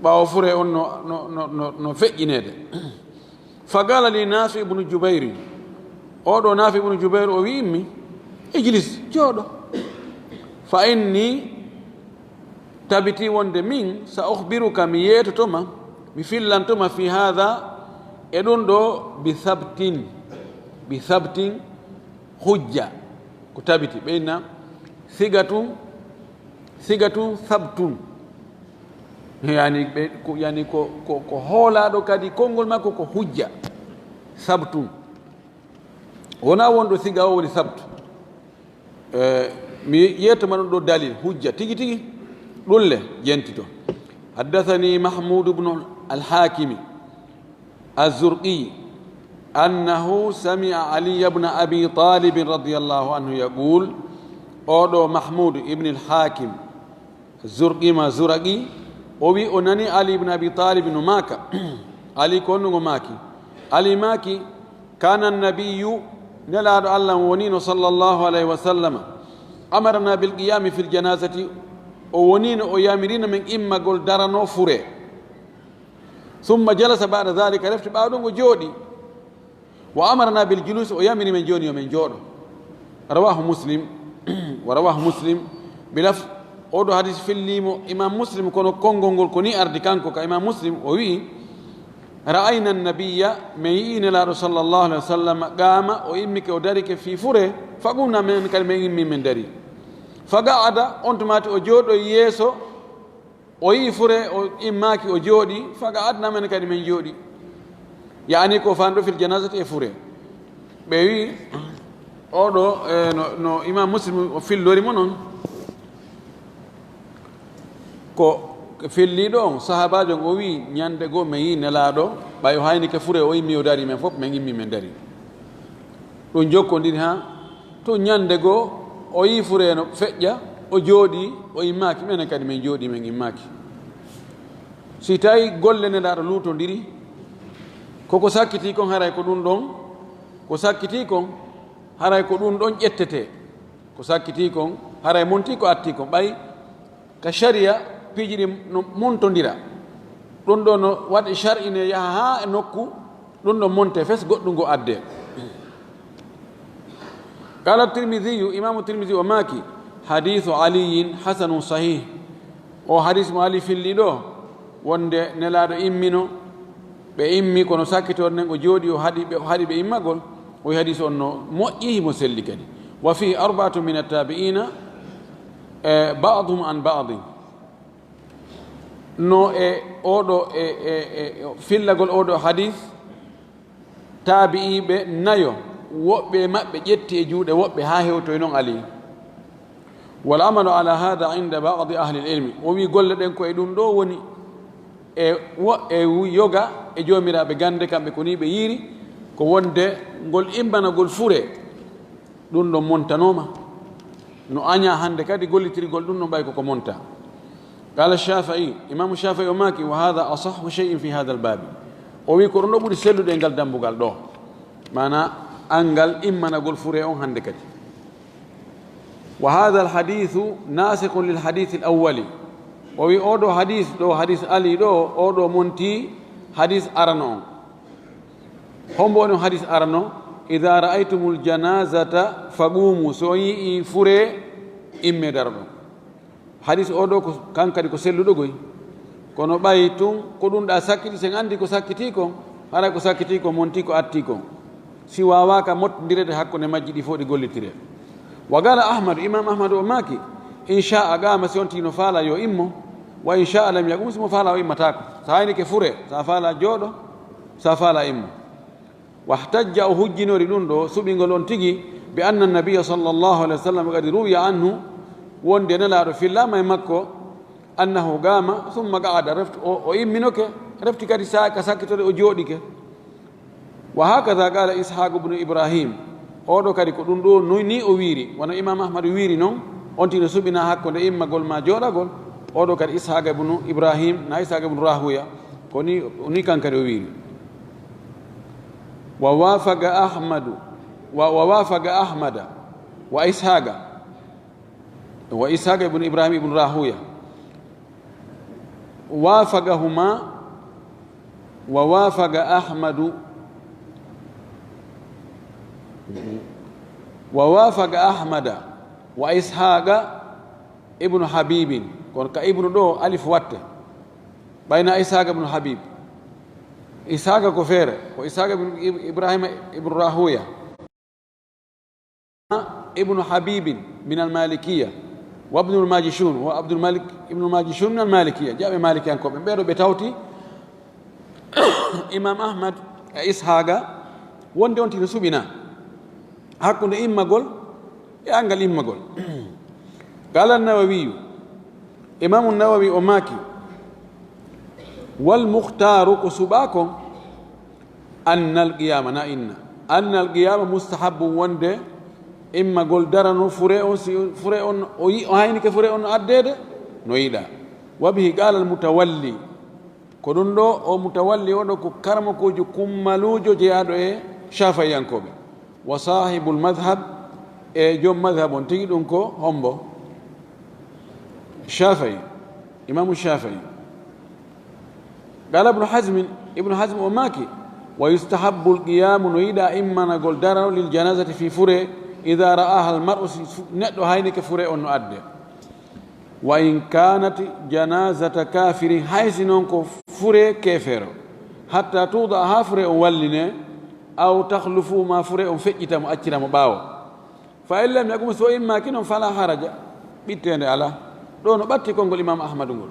Ɓaawo fure on no, no, no, no, no feƴƴineede. Fa qala li Nafi ibnu Jubayr. Oɗo Nafi ibnu Jubayr o wi'immi, "Ijlis, jooɗo. Fa inni, tabiti wonde min, sa ukhbiruka, mi yeetotoma, mi fillantoma fi hadha, e ɗum ɗo, bi thabtin, bi thabtin, hujja, ko tabiti." Ɓe inna sigatun, sigatun thabtun. Yani ɓe ko, yani ko, ko, ko hoolaaɗo kadi, konngol makko ko hujja, sabtun. Wonaa wonɗo siga o woni sabtu. Eh, mi yettuma ɗum ɗo dalil, hujja, tigi tigi, ɗum le, jentito. حدثني محمود بن الحاكم الزرقي أنه سمع علي بن أبي طالب رضي الله عنه يقول. Oɗo Mahmud ibn al-Hakim Zurqi ma Zuraqi, o wi o nani Ali ibn Abi Talib no maaka. Ali ko honno ngo maaki? Ali maaki, كان النبي, Nelaaɗo Allah on wonino, صلى الله عليه وسلم, أمرنا بالقيام في الجنازة, o wonino o yamirino men immagol darano fure. ثم جلس بعد ذلك, refti ɓaawo ɗum o jooɗi. وأمرنا بالجلوس, o yamiri men jooni yo men jooɗo. رواه مسلم. ورواه مسلم بلفظ, oɗo hadis fillimo Imam Muslim, kono konngol ngol ko ni ardi kanko ka Imam Muslim, o wi, رأينا النبي, men yi'i Nelaaɗo صلى الله عليه وسلم, قام, o immike, o darike, في فره, فقمنا, men kadi men immi men dari. فقعد, on tuma tigi o jooɗoyi yeeso, o yi'i fure, o immaaki, o jooɗi, فقعدنا, men kadi men jooɗi. Yani ko fanɗo في الجنازة e fure. Ɓe wi, oɗo, eh, no, no Imam Muslim o fillori mo non. Ko filliɗo on, sahaabaajo on, o wi, ñande goo men yi Nelaaɗo, ɓay o haynike fure, o immi, o dari, men fof men immi, men dari. Ɗum jokkondiri haa to ñande goo, o yi fure no feƴƴa, o jooɗi, o immaaki, menen kadi men jooɗi, men immaaki. Si tawi golle Nelaaɗo luutondiri, koko sakkiti kon, haray ko ɗum ɗon, ko sakkiti kon, haray ko ɗum ɗon ƴettete. Ko sakkiti kon, haray monti ko atti kon. Ɓay ka sharia, piiji ɗin no montondira. Ɗum ɗo no waɗi shar'ine, yaha haa e nokku, ɗum ɗo monte fes, goɗɗum ngo adde. قال الترمذي, Imaamu Tirmidhi o maaki, حديث علي حسن صحيح. O hadis mo Ali filli ɗo, wonde Nelaaɗo immino, ɓe immi, kono sakkitorde nden o jooɗi, o haɗi ɓe, o haɗi ɓe immagol, o wi hadis on no moƴƴi, himo selli kadi. وفيه أربعة من التابعين, eh, بعضهم عن بعض. No e oɗo, e, e, e, e fillagol oɗo hadis, taabi'iiɓe nayo, woɓɓe e maɓɓe ƴetti e juuɗe woɓɓe haa hewtoyi non Ali. والعمل على هذا عند بعض أهل العلم. O wi golle ɗen ko e ɗum ɗo woni e wo-, e wu-, yoga e joomiraaɓe gannde, kamɓe ko ni ɓe yiiri, ko wonde ngol immanagol fure, ɗum ɗon montanooma. No añaa hannde kadi gollitirgol ɗum ɗon ɓay ko ko monta. قال الشافعي, Imaamu Shaafi'i o maaki, وهذا أصح شيء في هذا الباب. O wi ko ɗum ɗo ɓuri sellude e ngal dambugal ɗo. Maanaa, anngal immanagol fure on hannde kadi. وهذا الحديث ناسخ للحديث الأول. O wi oɗo hadis ɗo, hadis Ali ɗo, oɗo monti hadis arano on. Hombo woni hadis arano? إذا رأيتم الجنازة فقوموا. So on yi'i fure, imme daroɗon. Hadis o ɗo ko, kan kadi ko selluɗo goy. Kono ɓay tun, ko ɗum ɗa sakkiti, sen anndi ko sakkiti kon, haray ko sakkiti kon, monti ko atti kon. Si waawaaka mottondirede hakkunde majji ɗi fof ɗi gollitire. وقال أحمد, Imam Ahmadu o maaki, إن شاء قام, si on tigi no faala yo immo, وإن شاء لم يقم, si mo faala o immataako. Sa haynike fure, sa faala jooɗo, sa faala immo. واحتج, o hujjinori ɗum ɗo, suɓingol on tigi, بأن النبي صلى الله عليه وسلم قد روي عنه, wonde Nelaaɗo fillaama e makko, أنه قام ثم قعد, refti, o, o imminoke, refti kadi sa-, ka sakkitorde o jooɗike. وهكذا قال إسحاق بن إبراهيم. Oɗo kadi ko ɗum ɗo no-, ni o wiiri, wano Imam Ahmadu wiiri non, on tigi no suɓinaa hakkunde immagol ma jooɗagol. Oɗo kadi Ishaqa ibnu Ibrahim, na Ishaqa ibnu Rahuya, ko ni, ni kan kadi o wiiri. ووافق أحمد، و-، ووافق أحمد وإسحاق، وإسحاق بن إبراهيم بن راهوية، وافقهما، ووافق أحمد، ووافق أحمد وإسحاق ابن حبيب. Kono ka ibnu ɗo alif watte. Ɓay na Ishaqa ibnu Habib. Ishaqa ko feere, ko Ishaqa ibnu Ib-, Ibrahima ibnu Rahuya. Ibnu Habibin minal Malikiya. Wa Ibnul Majishun, wa Abdul Malik Ibnul Majishun min al Malikiya, jaaɓe Malikiyankooɓe, ɓeeɗo ɓe tawti Imam Ahmad e Ishaqa wonde on tigi no suɓina hakkunde immagol e anngal immagol. Qala Nawawiyu, Imamu Nawawi o maaki, wal mukhtaru, ko suɓaa kon, annal qiyama, na inna, annal qiyama mustahabbun, wonde immagol darano fure on, si fure on o yi, o haynike fure on no addeede, no yiɗa. Wa bihi qala al mutawalli, ko ɗum ɗo o mutawalli o ɗo ko karamokoojo kummaluujo jeyaaɗo e Shafi'iyankooɓe. Wa sahibul madhhab, e joom madhhab on tigi ɗum ko hombo? Shafi'i, Imamu Shafi'i. Qala Ibnu Hazmin, Ibnu Hazm o maaki, wa yustahabbul qiyamu, no yiɗa immanagol darano lil janazati fi fure, idha ra'aha al mar'u, si fu-, neɗɗo haynike fure on no adde. Wa in kanat janazata kafirin, hay si non ko fure kefero, hatta tuda, ha fure on walline, aw takhlufu, ma fure on feƴƴita mo, accira mo ɓaawo. Fa in lam yaqum, so immaaki non, fala haraja, ɓitteende alaa. Ɗo no ɓatti konngol Imam Ahmadu ngol.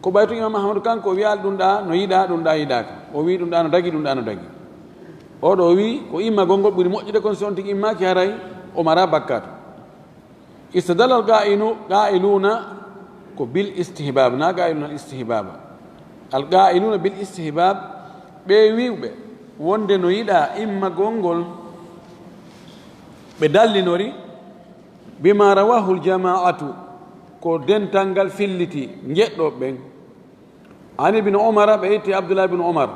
Ko ɓaytu Imam Ahmadu kanko o wiyaali ɗum ɗa no yiɗa, ɗum ɗa yiɗaaka. O wii ɗum ɗa no dagi, ɗum ɗa no dagi. Oɗo o wii ko immagol ngol ɓuri moƴƴude, kon si on tigi immaaki haray o mara bakkaatu. Istadalla al-qa'inu-, qa'iluna ko bil istihbab, na qa'iluna al istihbaba. Al qa'iluna bil istihbab, ɓe wiwɓe wonde no yiɗa immagol ngol, ɓe dallinori bima rawahul jama'atu, ko dental ngal filliti, njeɗɗo ɓen. An ibn Umara, ɓe itti Abdullah ibn Umar.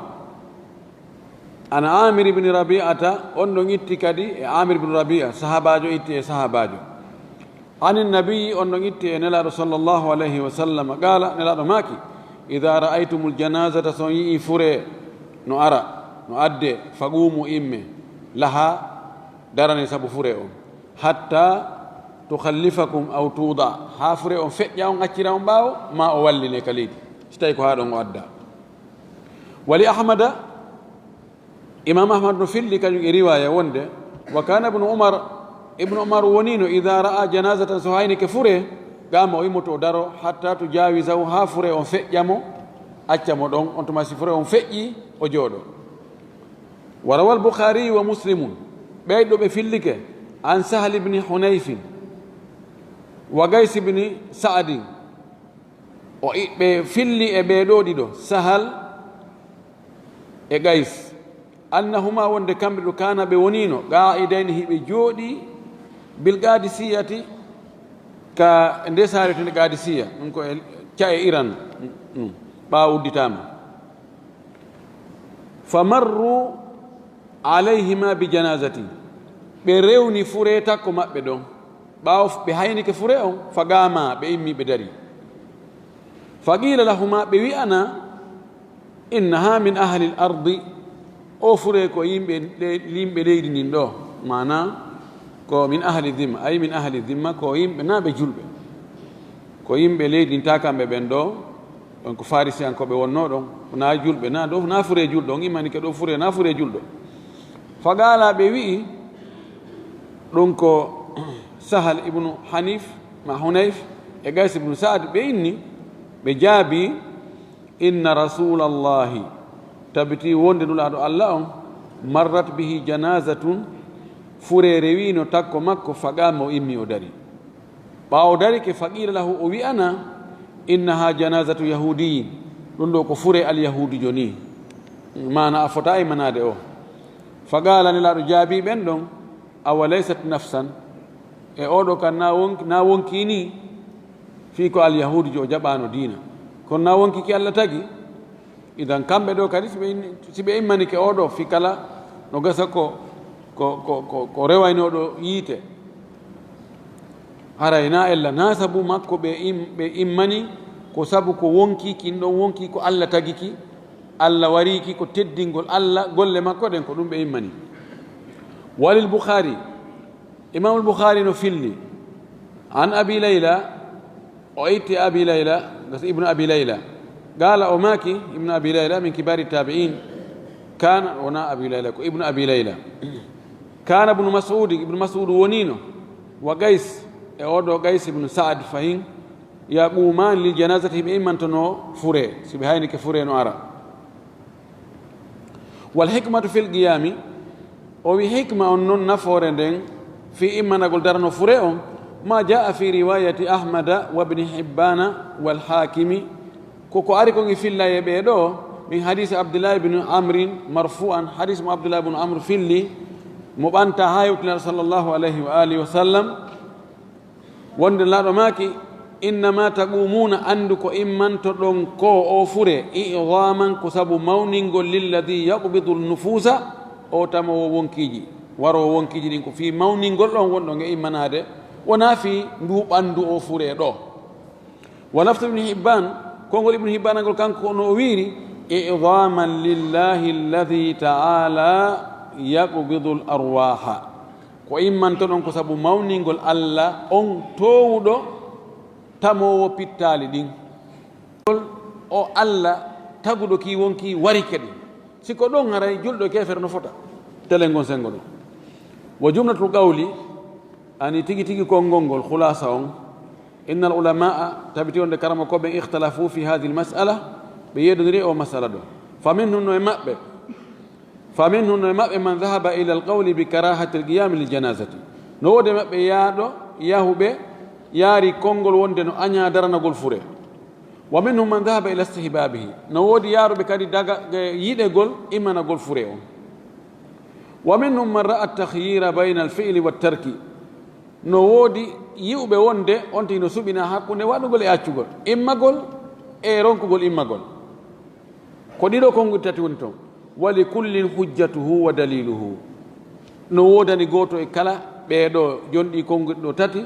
An Amir ibn Rabi'ata, on ɗon itti kadi e Amir ibn Rabi'a, sahabaajo itti e sahabaajo. An Nabi, on ɗon itti e Nelaaɗo sallallahu alayhi wa sallam, qala, Nelaaɗo maaki, idha ra'aytumul janazata, so on yi'i fure no ara, no adde, faqumu, imme, laha, darane sabu fure on, hatta tukhallifakum aw tuda, haa fure on feƴƴa on accira on ɓaawo, ma o walline ka leydi, si tawi ko haa ɗon o adda. Wali Ahmada, Imam Ahmad no filli kañum e riwaya wonde, wa kana ibnu Umar, ibnu Umar wonino, idha ra'a janazatan, so haynike fure, qama, o immoto o daro, hatta tujawizahu, haa fure on feƴƴa mo, acca mo ɗon, on tuma si fure on feƴƴi, o jooɗo. Wa rawal Bukhari wa Muslimun, ɓeyɗo ɓe fillike, an Sahal ibn Hunayfin, wa Gays ibn Sa'din, o i-, ɓe filli e ɓee ɗoo ɗiɗo, Sahal e Gays, annahuma, wonde kamɓe ɗo, kana, ɓe wonino, qa'idayni, hiɓe jooɗi, bil Qadisiyati, ka nde saare to nde Qadisiya, ɗum ko e ca'e Iran, mm, ɓaawo udditaama. Fa marru alayhima bi janazatin. Ɓe rewni fure takko maɓɓe ɗon. Ɓaawo f-, ɓe haynike fure on, fa qama, ɓe immi, ɓe dari. Fa qila lahuma, ɓe wi'ana, innaha min ahli al ardi. O fure ko yimɓe le-, yimɓe leydi ndin ɗo. Maana, ko min ahli dhimma. Ay, min ahli dhimma, ko yimɓe, na ɓe julɓe. Ko yimɓe leydi ndin, ta kamɓe ɓen ɗo. Ɗon ko Farisiyankooɓe wonnoo ɗon, na julɓe, na ɗo, na fure julɗo, on imanike ɗo fure, na fure julɗo. Fa qala, ɓe wi'i, ɗum ko Sahal ibnu Hanif, ma Hunayf, e Gays ibnu Sa'd, ɓe inni, ɓe jaabi, inna rasulallahi, tabiti wonde Nulaaɗo Allah on, marrat bihi janazatun, fure rewino takko makko, fa qama, o immi, o dari. Ɓaawo darike, fa qila lahu, o wi'ana, innaha janazatu yahudiyin, ɗum ɗo ko fure alyahudijo ni, maana a fota e manaade o. Fa qala, Nelaaɗo jaabi ɓen ɗon, awa laysat nafsan, e oɗo kan na wonki, na wonki ni, fii ko alyahudijo o jaɓaano diina, kono na wonki ki Allah tagi. Idan kamɓe ɗo kadi, si ɓe inni-, si ɓe immanike oɗo fii kala, no gasa ko, ko, ko, ko, ko rewaynooɗo yiite. Haray na ella, na sabu makko ɓe im-, ɓe immani, ko sabu ko wonki kin ɗon wonki ko Allah tagi ki, Allah wari ki ko teddingol Allah, golle makko ɗen ko ɗum ɓe immani. Walil Bukhari, Imamul Bukhari no filli, an Abi Layla, o itti Abi Layla, gasa Ibnu Abi Layla. Qala, o maaki, Ibnu Abi Layla min kibari tabi'in. Kana, wona Abi Layla, ko Ibnu Abi Layla. Kana Ibnu Mas'ud, Ibnu Mas'ud wonino, wa Qays, E oɗo Qays ibn Sa'ad fahin, yaqumaani lil janazati, hiɓe immantono fure, si ɓe haynike fure no ara. Wal hikmatu fil qiyami, o wi hikma on non nafoore nden, fi immanagol darano fure on, ma jaa fi riwayati Ahmada wa ibn Hibbana wal Hakimi, ko ko ari kon e fillaye ɓee ɗo, min hadisi Abdullah ibn Amrin marfu'an, hadis mo Abdullah ibn Amr filli, mo ɓanta ha hewtinal sallallahu alayhi wa alihi wa sallam, wonde laaɗo maaki, innama taqumuna, anndu ko immantoɗon ko o fure, i'zaman, ko sabu mawningol, lilladi yaqbidu nufusa, o tamowo wonkiiji, warowo wonkiiji ɗin, ko fii mawningol ɗon wonɗon e immanaade, wonaa fii ndu ɓanndu o fure ɗo. Wa lafdu ibn Hibban, konngol ibn Hibban ngol kanko no o wiiri, i'zaman lillahi alladi ta'ala yaqbidu al arwaha. Ko immantoɗon ko sabu mawningol Allah on toowuɗo tamoowo pittaali ɗin. O Allah taguɗo ki wonki warike ɗin. Si ko ɗon haray julɗo e keefere no fota. Telen ngon sengo ɗon. Wa jumlatul qawli, ani tigi tigi konngol ngol, khulasa on. Innal ulamaa, tabiti wonde karamokooɓe ikhtalafu fi hadhihi al mas'ala, ɓe yeddondiri o masala ɗo. Fa minhum, no e maɓɓe, Fa minhum, no e maɓɓe, man dhahaba ila alqawli bi karahati alqiyami lil janazati. No woodi e maɓɓe yaaɗo, yahuɓe, yaari konngol wonde no añaa daranagol fure. Wa minhum man dhahaba ila istihbabihi. No woodi yaaruɓe kadi daga, e yiɗegol immanagol fure on. Wa minhum man ra'a takhyira bayna alfi'li wa tarki. No woodi yi'uɓe wonde on tigi no suɓina hakkunde waɗugol e accugol, immagol e ronkugol immagol. Ko ɗiɗo konguɗi tati woni ton. Wa li kullin hujjatuhu wa daliluhu. No woodani gooto e kala ɓee ɗo jonɗi konguɗi ɗo tati,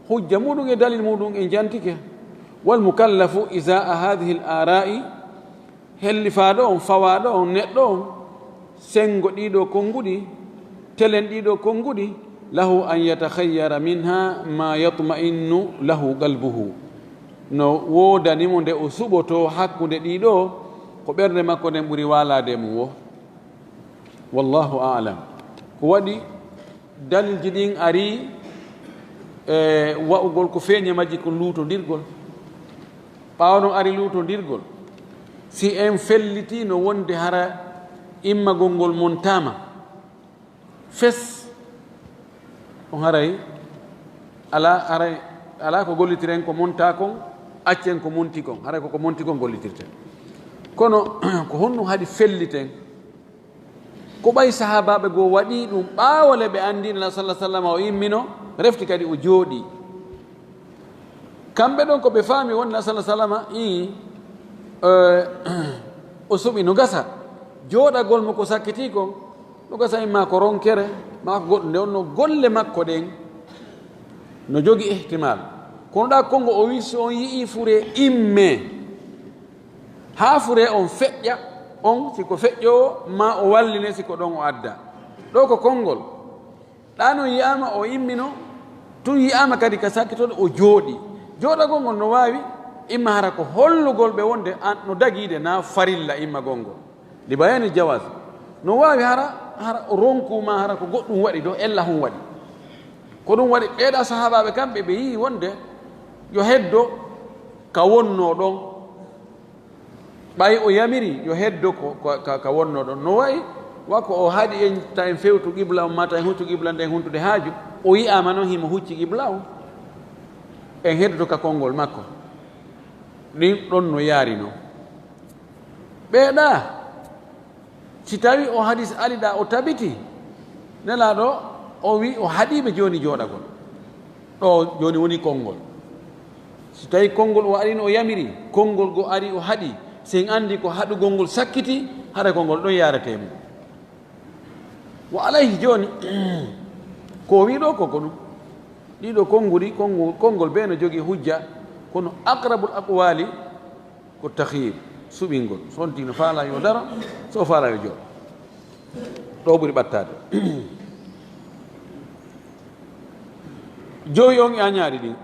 hujja muɗum e dalil muɗum en jantike. Wal mukallafu izaa hadhihi al ara'i, hellifaaɗo on, fawaaɗo on, neɗɗo on, sengo ɗiɗo konguɗi, telen ɗiɗo konguɗi, lahu an yatakhayyara minha ma yatma'innu lahu qalbuhu. No woodani mo nde o suɓoto hakkunde ɗiɗo ko ɓernde makko nden ɓuri waalaade e mum wo. Wallahu a'lam. Ko waɗi dalilji ɗin ari e wa'ugol ko feeña majji kon luutondirgol. Ɓaawo non ari luutondirgol. Si en felliti no wonde hara immagol ngol montaama. Fes, on haray alaa, haray alaa ko gollitiren ko monta kon, accen ko monti kon, haray ko ko monti kon gollitirten. Kono ko honno haɗi felliten? Ko ɓay sahaabaaɓe goo waɗi ɗum ɓaawo le ɓe anndi Nela sallallahu alaihi wasallam o immino, refti kadi o jooɗi. Kamɓe ɗon ko ɓe faami wonde Nela sallallahu alaihi wasallam i, eh, o suɓi no gasa. Jooɗagol mo ko sakkiti kon, no gasa imma ko ronkere, ma ko goɗɗum. Nde wonno golle makko ɗen no jogi ihtimal. Kono ɗa kongo o wi, so on yi'i fure imme, haa fure on feƴƴa, on si ko feƴƴoowo, ma o walline si ko ɗon o adda. Ɗo ko konngol. Ɗa non yi'aama o immino, tun yi'aama kadi ka sakkitoɗo o jooɗi. Jooɗagol ngol no waawi imma hara ko hollugol ɓe wonde an no dagiide na farilla immagol ngol. Li bayani jawaz. No waawi hara, hara o ronku ma hara ko goɗɗum waɗi ɗo, ella hun waɗi. Ko ɗum waɗi ɓeeɗa sahaabaaɓe kamɓe ɓe yi'i wonde yo heddo ka wonno ɗon. Ɓay o yamiri yo heddo ko, ko, ka, ka wonno ɗon. No wa'i wa ko o haɗi en ta en fewtu qibla on, ma ta en huccu qibla nden huntude haaju. O yi'aama non himo hucci qibla on. En heddoto ka konngol makko. Ɗin ɗon no yaari non. Ɓeeɗa, si tawi o hadis ali ɗa o tabiti, Nelaaɗo o wi o haɗiiɓe jooni jooɗagol. Ɗo jooni woni konngol. Si tawi konngol o ari no o yamiri, konngol go ari o haɗi, si en anndi ko haɗugol ngol sakkiti, hara konngol ɗon yaarete mum. Wa alayhi jooni, ko o wi ɗo ko, ko ɗum. Ɗiɗo konnguli, konngol, konngol bee no jogii hujja, kono aqrabul aqwali ko takhir, suɓingol. So on tigi no faala yo daro, so o faala yo jooɗo. Ɗo ɓuri ɓattaade. Jowi on e añaaɗi ɗin.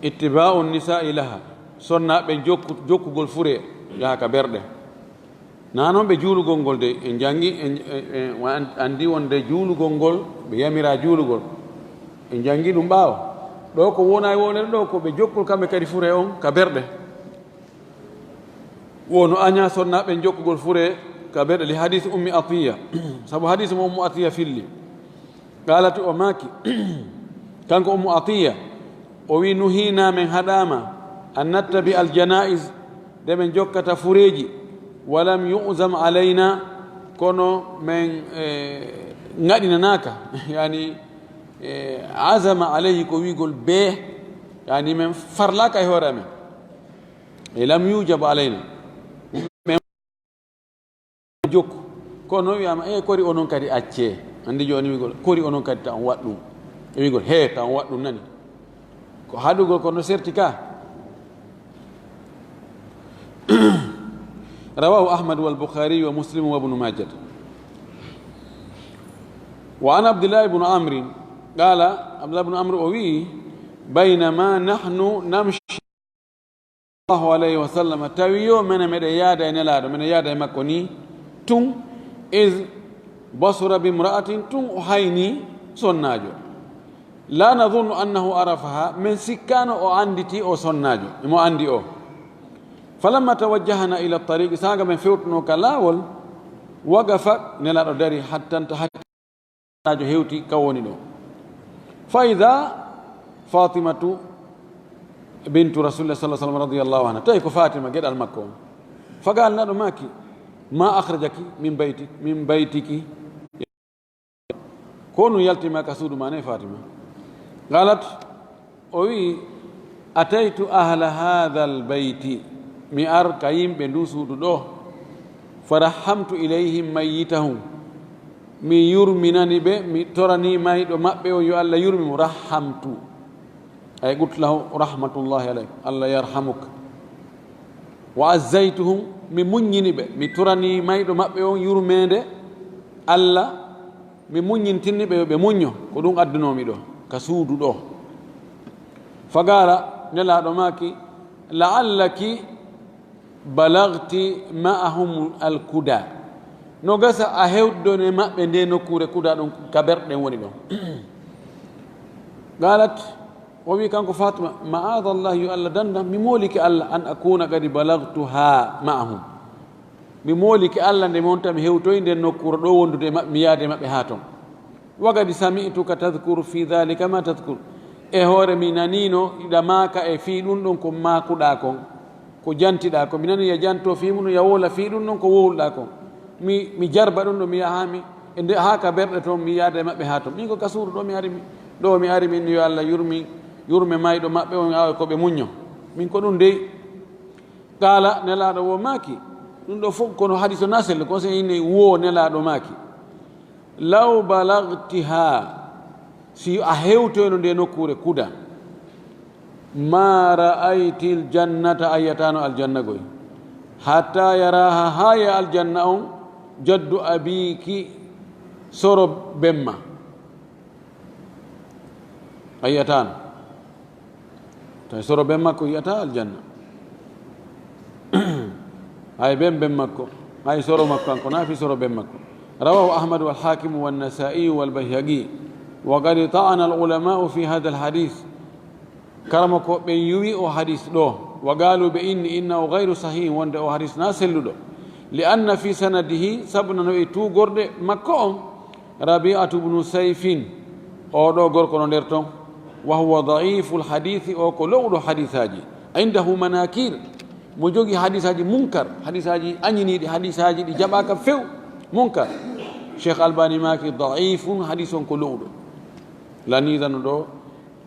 Ittiba'u nisa'i laha. Sonnaaɓe jokku-, jokkugol fure yaha ka berɗe. Na non ɓe juulugol ngol de, en janngi, en, en, en wa-, an-, anndi wonde juulugol ngol, ɓe yamira juulugol. En janngi ɗum ɓaawo. Ɗo ko wonaa e wonere ɗo, ko ɓe jokkol kamɓe kadi fure on ka berɗe. Wono aña sonnaaɓe jokkugol fure ka berɗe, li hadith Ummi Atiya. Sabu hadith mo Ummu Atiya filli. Qalat, o maaki, kanko Ummu Atiya, o wi, "Nuhina, men haɗaama, an nattabi al janaiz, de men jokkata fureeji, walam yu'zam alayna, kono men, eh, ngaɗinanaaka." Yani, eh, azama alayhi ko wiigol bee, yani men farlaaka e hoore amen. E lam yujab alayna. Men jokku. Kono wi'ama, "E, kori onon kadi accee." Andi jooni wiigol, "Kori onon kadi ta on waɗ ɗum." E wiigol, "He, ta on waɗ ɗum nani." Ko haɗugol kono serti ka. Rawahu Ahmad wal Bukhari wa Muslim wa Ibnu Majah. Wa an Abdillah ibn Amr, qala, Abdullah ibn Amr o wi, "Baynama nahnu namshi sallallahu alayhi wa sallam, tawi yo mene meɗen yaada e Nelaaɗo, meɗen yaada e makko ni, tun, iz basura bimra'atin, tun o hayni sonnaajo. La nadhunnu annahu arafaha, men sikkaano o anditi o sonnaajo, mo andi o. Falamma tawajjahna ila tariqi, saaga men fewtuno ka laawol, waqafa, Nelaaɗo dari, hatta nta-, hatta sonnaajo hewti ka woni ɗo. Fa idha Fatimatu bintu Rasulillah sallallahu alaihi wasallam radiyallahu anha, tawi ko Fatima geɗal makko on. Fa qala, Nelaaɗo maaki, ma akhrajaki min bayti, min baytiki?" Ko honɗum yalti ma ka suudu ma ne, Fatima? Qalat, o wi, "Ataytu ahla hadha al bayti, mi ar ka yimɓe ndu suudu ɗo, fa rahamtu ilayhim mayyitahum, mi yurminani ɓe, mi torani mayɗo maɓɓe on yo Allah yurmi mo, rahamtu." Ay, qultu lahu, "Rahmatullahi alayk, Allah yarhamuk." "Wa azzaytuhum, mi muññini ɓe, mi torani mayɗo maɓɓe on yurmeende Allah, mi muññintinni ɓe yo ɓe muñño, ko ɗum addunoomi ɗo, ka suudu ɗo." Fa qala, Nelaaɗo maaki, "La'allaki balagti ma'ahum al-kuda." No gasa a hewdone maɓɓe nde nokkuure kuda ɗum ka berɗen woni ɗon. Qalat, o wi kanko Fatima, "Ma'adallah, yo Allah danda, mi moolike Allah, an akuna qad balagtuha ma'ahum." Mi moolike Allah nde mi wonta mi hewtoyi nden nokkuure ɗo wondude e maɓɓe, mi yaade maɓɓe haa ton. "Wa qad sami'tuka tadhkuru fi dhalika ma tadhkur." E hoore mi nanino iɗa maaka e fii ɗum ɗon ko maakuɗaa kon, ko jantiɗaa kon. Mi nani ya janto fii mum, ya wowla fii ɗum ɗon ko wowluɗaa kon. Mi, mi jarba ɗum ɗo, mi yaha mi, e nde, haa ka berɗe ton, mi yaada e maɓɓe haa ton. Min ko ka suudu ɗo mi ari mi, ɗo mi ari min, yo Allah yurmi, yurme mayɗo maɓɓe on, awa ko ɓe muñño. Min ko ɗum dey. Qaala, Nelaaɗo wo maaki, ɗum ɗo fof kono hadis o na selli, ko se inni wo Nelaaɗo maaki, "Law balagtiha, si a hewtoyno nde nokkuure kuda, ma ra'aytil jannata, a yiyataano aljanna goy, hatta yaraha, haa ya aljanna on, jaddu abiki, soro bemma, a yiyataano." Tawi soro ben makko yiyata aljanna. Hay ben ben makko, hay soro makko kanko, na fi soro ben makko. Rawahu Ahmad wal Hakim wan Nasa'i wal Bayhaqi. Wa qad ta'ana al ulama'u fi hadha al hadith. Karamo ko ɓen yuwi o hadis ɗo. Wa qalu, ɓe inni, innahu ghayru sahih, wonde o hadis na selluɗo. Li anna fi sanadihi, sabu nano e tuugorɗe makko on, Rabi'atu bnu Sayfin, oo ɗoo gorko no nder ton, wa huwa da'iful hadiisi, oo ko lo'uɗo hadiisaaji. Indahu manakir, mo jogii hadiisaaji munkar, hadiisaaji añiniiɗi, hadiisaaji ɗi jaɓaaka few, munkar. Cheikh Albani maaki, da'ifun, hadiis on ko lo'uɗo. Lanidano ɗoo,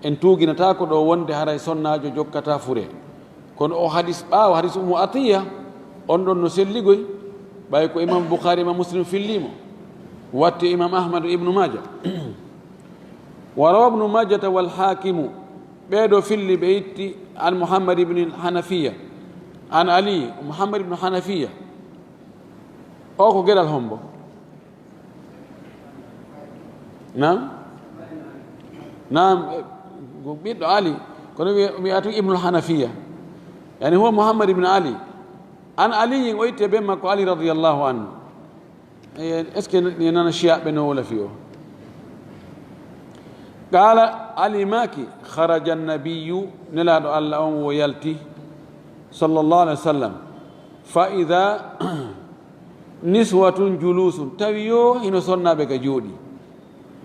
en tuuginataako ɗoo wonde haray sonnaajo jokkataa fure. Kono o hadis ɓaawo, hadis Ummu Atiya, on ɗon no selligoy, ɓay ko Imam Bukhari, Imam Muslim fillimo, watti Imam Ahmad, Ibnu Maja. Wa rawa Ibnu Majata wal Hakimu, ɓee ɗoo filli ɓe itti an Muhammad ibn Hanafiya, an Ali, Muhammad ibn Hanafiya. O ko geɗal hombo? Naam? Naam, eh, ko ɓiɗɗo Ali, kono wiya, wiya tun Ibnul Hanafiya. Yani huwa Muhammad ibn Ali. An Aliyin, o itte ben makko Ali radiyallahu anhu. Eh, est-ce que ni nana Shiyaɓe no wala fi o? Qala, Ali maaki, "Kharaja nabiyyu", Nelaaɗo Allah on wo yalti, sallallahu alaihi wasallam, "fa idha niswatun julusun", tawi yo hino sonnaaɓe ka jooɗi.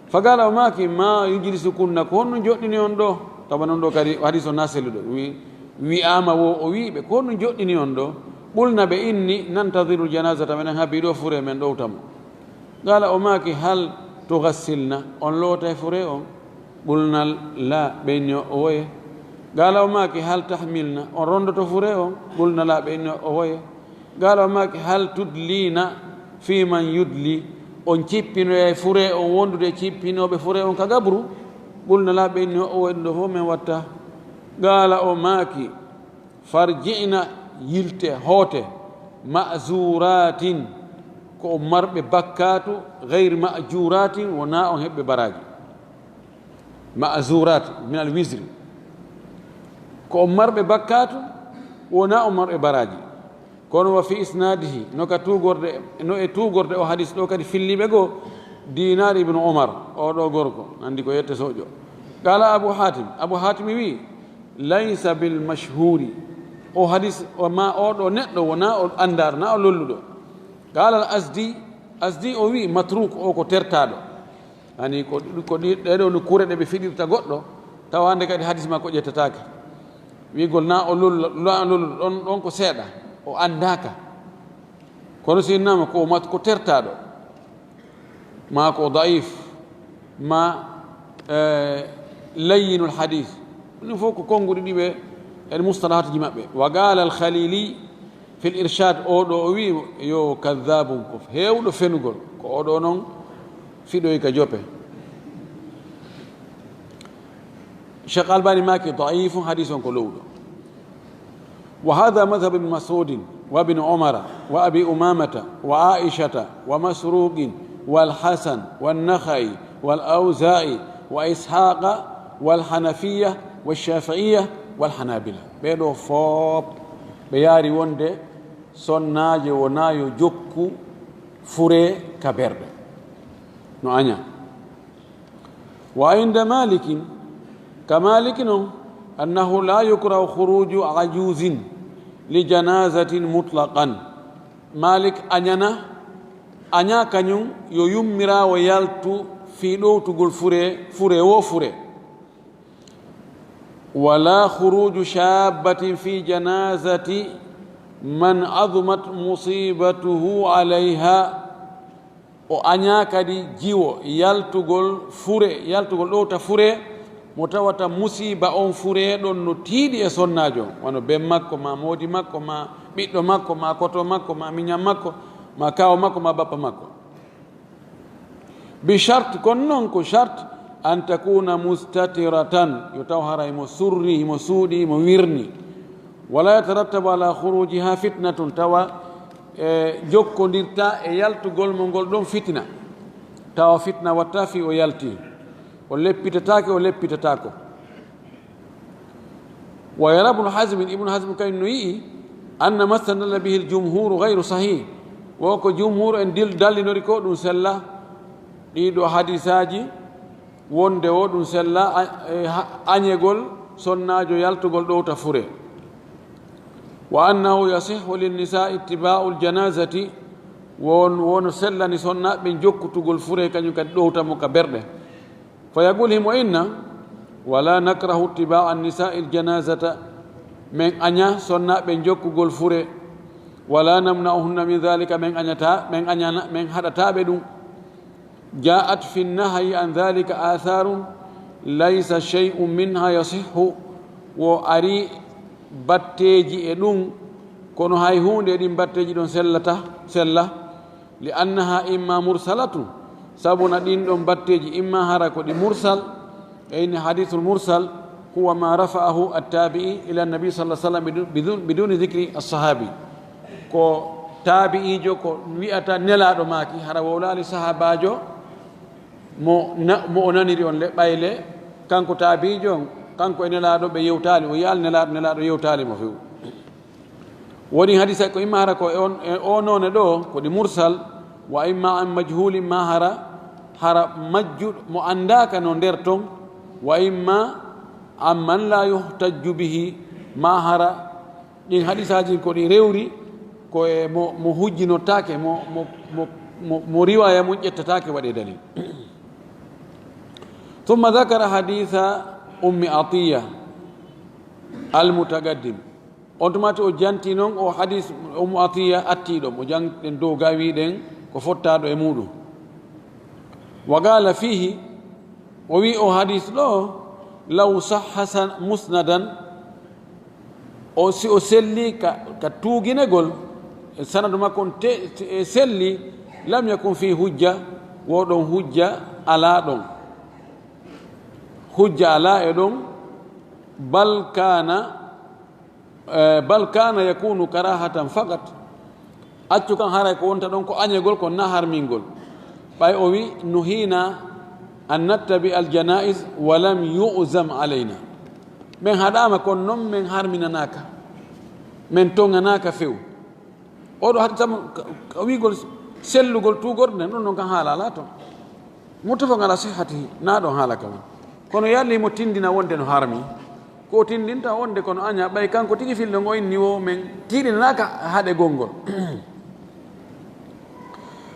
"Fa qala", o maaki, "Ma yujlisukunna", ko honɗum joɗɗini on ɗo? Tawa non ɗo kadi hadis o na selluɗo. Wi-, wi'ama wo o wi'iɓe, "Ko honɗum joɗɗini on ɗo?" "Qulna", ɓe inni, "Nantadhiru janazata", menen habi ɗo fure men ɗowta mo. Qala, o maaki, "Hal tughasilna", on lootay fure on? Qulna, "La", ɓe inni o woye. Qala, o maaki, "Hal tahmilna", on rondoto fure on? Qulna, "La", ɓe inni o woye. Qala, o maaki, "Hal tudlina fi man yudli", on cippinoyay fure on wondude e cippinooɓe fure on ka gabru? Qulna, "La", ɓe inni o woye, ɗum ɗo fof men watta. Qala, o maaki, "Farji'na", yilte, hoote, "ma'zuratin", ko on marɓe bakkatu, "ghayr ma'juratin", wona on heɓɓe baraji. "Ma'zurat min al-wizri", ko on marɓe bakkatu, wona on marɓe baraji. Kono "wa fi isnadihi", no ka tugorde, no e tugorde o hadis ɗo kadi filliɓe goo, Dinar ibn Umar, o ɗo gorko, andi ko yette soƴo. Qala Abu Hatim, Abu Hatim wi, "Laysa bil mashhuri", o hadis, o ma o ɗo neɗɗo wona o andar, na o lolluɗo. Qala al Azdi, Azdi o wi, "Matruk", o ko tertaɗo. Ani ko, ko ɗi, ɗe ɗo no kure ɗe ɓe fiɗirta goɗɗo, tawa hande kadi hadis makko ƴettataake. Wi'gol na o lollo, na o lollo, ɗon, ɗon ko seeɗa, o andaka. Kono si innama ko mat-, ko tertaɗo, ma ko da'if, ma, eh, layyinul hadis. Ɗum fof ko konnguɗi ɗi ɓe e mustalahatuji maɓɓe. Wa qala al Khalili fil Irshad, o ɗo o wi, yo, "Kadhabun", ko heewɗo fenugol, ko o ɗo non fiɗoy ka jope. Cheikh Albani maaki, "Da'ifun", hadis on ko lowɗo. Wa hadha madhhab ibn Mas'udin wa ibn Umara wa Abi Umamata wa Aishata wa Masruqin wal Hasan wan Nakhai wal Auza'i wa Ishaqa wal Hanafiya wa Shafi'iya wal Hanabila. Ɓe ɗo fof ɓe yaari wonde sonnaajo wona yo jokku fure ka berɗe. No aña. Wa inda Malikin, ka Maliki non, annahu la yukrahu khuruju ajuzin li janazatin mutlaqan. Malik añana, aña kañum yo yummiraawo yaltu fii ɗowtugol fure, fure wo fure. Wala khuruju shabbatin fi janazati man azumat musibatuhu alayha. O añaa kadi jiwo yaltugol fure, yaltugol ɗowta fure, mo tawata musiiba on fure ɗon no tiiɗi e sonnaajo on, wano ben makko, ma moodi makko, ma ɓiɗɗo makko, ma koto makko, ma miñan makko, ma kaaw makko, ma bappa makko. Bi shart, kono non ko shart, an takuna mustatiratan, yo taw hara himo surri, himo suuɗi, himo wirni. Wala yatarattabu ala khurujiha fitnatun, tawa e jokkondirta e yaltugol mo ngol ɗon fitina. Tawa fitna watta fii o yalti. O leppitataake, o leppitataako. Wa yara Ibnu Hazmin, Ibnu Hazm kañum no yi'i, anna mastadalla bihi al-jumhuru ghayru sahih. Wo ko jumhur en dil-, dallinori ko ɗum sella. Ɗiɗo hadisaaji wonde wo ɗum sella a-, e ha-, añegol sonnaajo yaltugol ɗowta fure. Wa annahu yasihhu linnisa'i ittiba'ul janazati, won, wono sellani sonnaaɓe jokkutugol fure kañum kadi ɗowta mo ka berɗe. Fa yaqul, himo inna, wala nakrahu ittiba'a nisa'il janazata, men aña sonnaaɓe jokkugol fure, wala namna'uhunna min dhalika, men añata, men añana, men haɗataɓe ɗum. Ja'at fi nahyi an dhalika atharun laysa shay'un minha yasihhu, wo ari batteeji e ɗum, kono hay huunde e ɗin batteeji ɗon sellata, sella. Li annaha imma mursalatu, sabuna ɗin ɗon batteeji imma hara ko ɗi mursal, e inni hadithul mursal, huwa ma rafa'ahu at-tabi'i ila nabi sallallahu alaihi wasallam bidun, bidun, biduni dhikri as-sahabi. Ko tabi'ijo ko wi'ata Nelaaɗo maaki, hara wowlaali sahaabaajo mo na-, mo o naniri on le ɓayle, kanko tabi'ijo on, kanko e Nelaaɗo ɓe yewtaali, o yi'aali Nelaaɗo, Nelaaɗo yewtaali mo few. Woni hadisa ko imma hara ko e on, e o noone ɗo, ko ɗi mursal, wa imma an majhulin, ma hara, hara majjuɗo mo anndaaka no nder ton, Wa imma amman la yuhtajju bihi, ma hara ɗin hadisaaji ko ɗi rewri ko e mo, mo hujjinotaake, mo, mo, mo, mo, mo riwaya mum ƴettataake waɗe dalil. Thumma dhakara haditha Ummi Atiya al-mutaqaddim. On tuma o janti non o hadis Ummu Atiya attiiɗo, mo jangɗen dow ga wiɗen ko fottaaɗo e muɗum. Wa qala fihi, o wi o hadis ɗo, law sahha san-, musnadan, o si o selli ka, ka tuuginegol, e sanadu makko on te, e selli, lam yakun fi hujja, wo ɗon hujja alaa ɗon. Hujja alaa e ɗon, bal kana, eh, bal kana yakunu karahatan faqat. Accu kan haray ko wonta ɗon ko añegol, ko na harmingol. Ɓay o wi, nuhina an nattabi al janaiz wa lam yu'zam alayna. Men haɗama kon non men harminanaka. Men tonganaaka few. Oɗo hade tama ka, ka wi'gol sellugol tuugorde nden, ɗum ɗon kan haala alaa ton. Muttafaqun ala sihhatihi, na ɗon haala ka woni. Kono yalli mo tindina wonde no harmi. Ko tindinta wonde kono aña ɓay kanko tigi fillo ngo inni wo men tiiɗinanaaka haɗe gongol.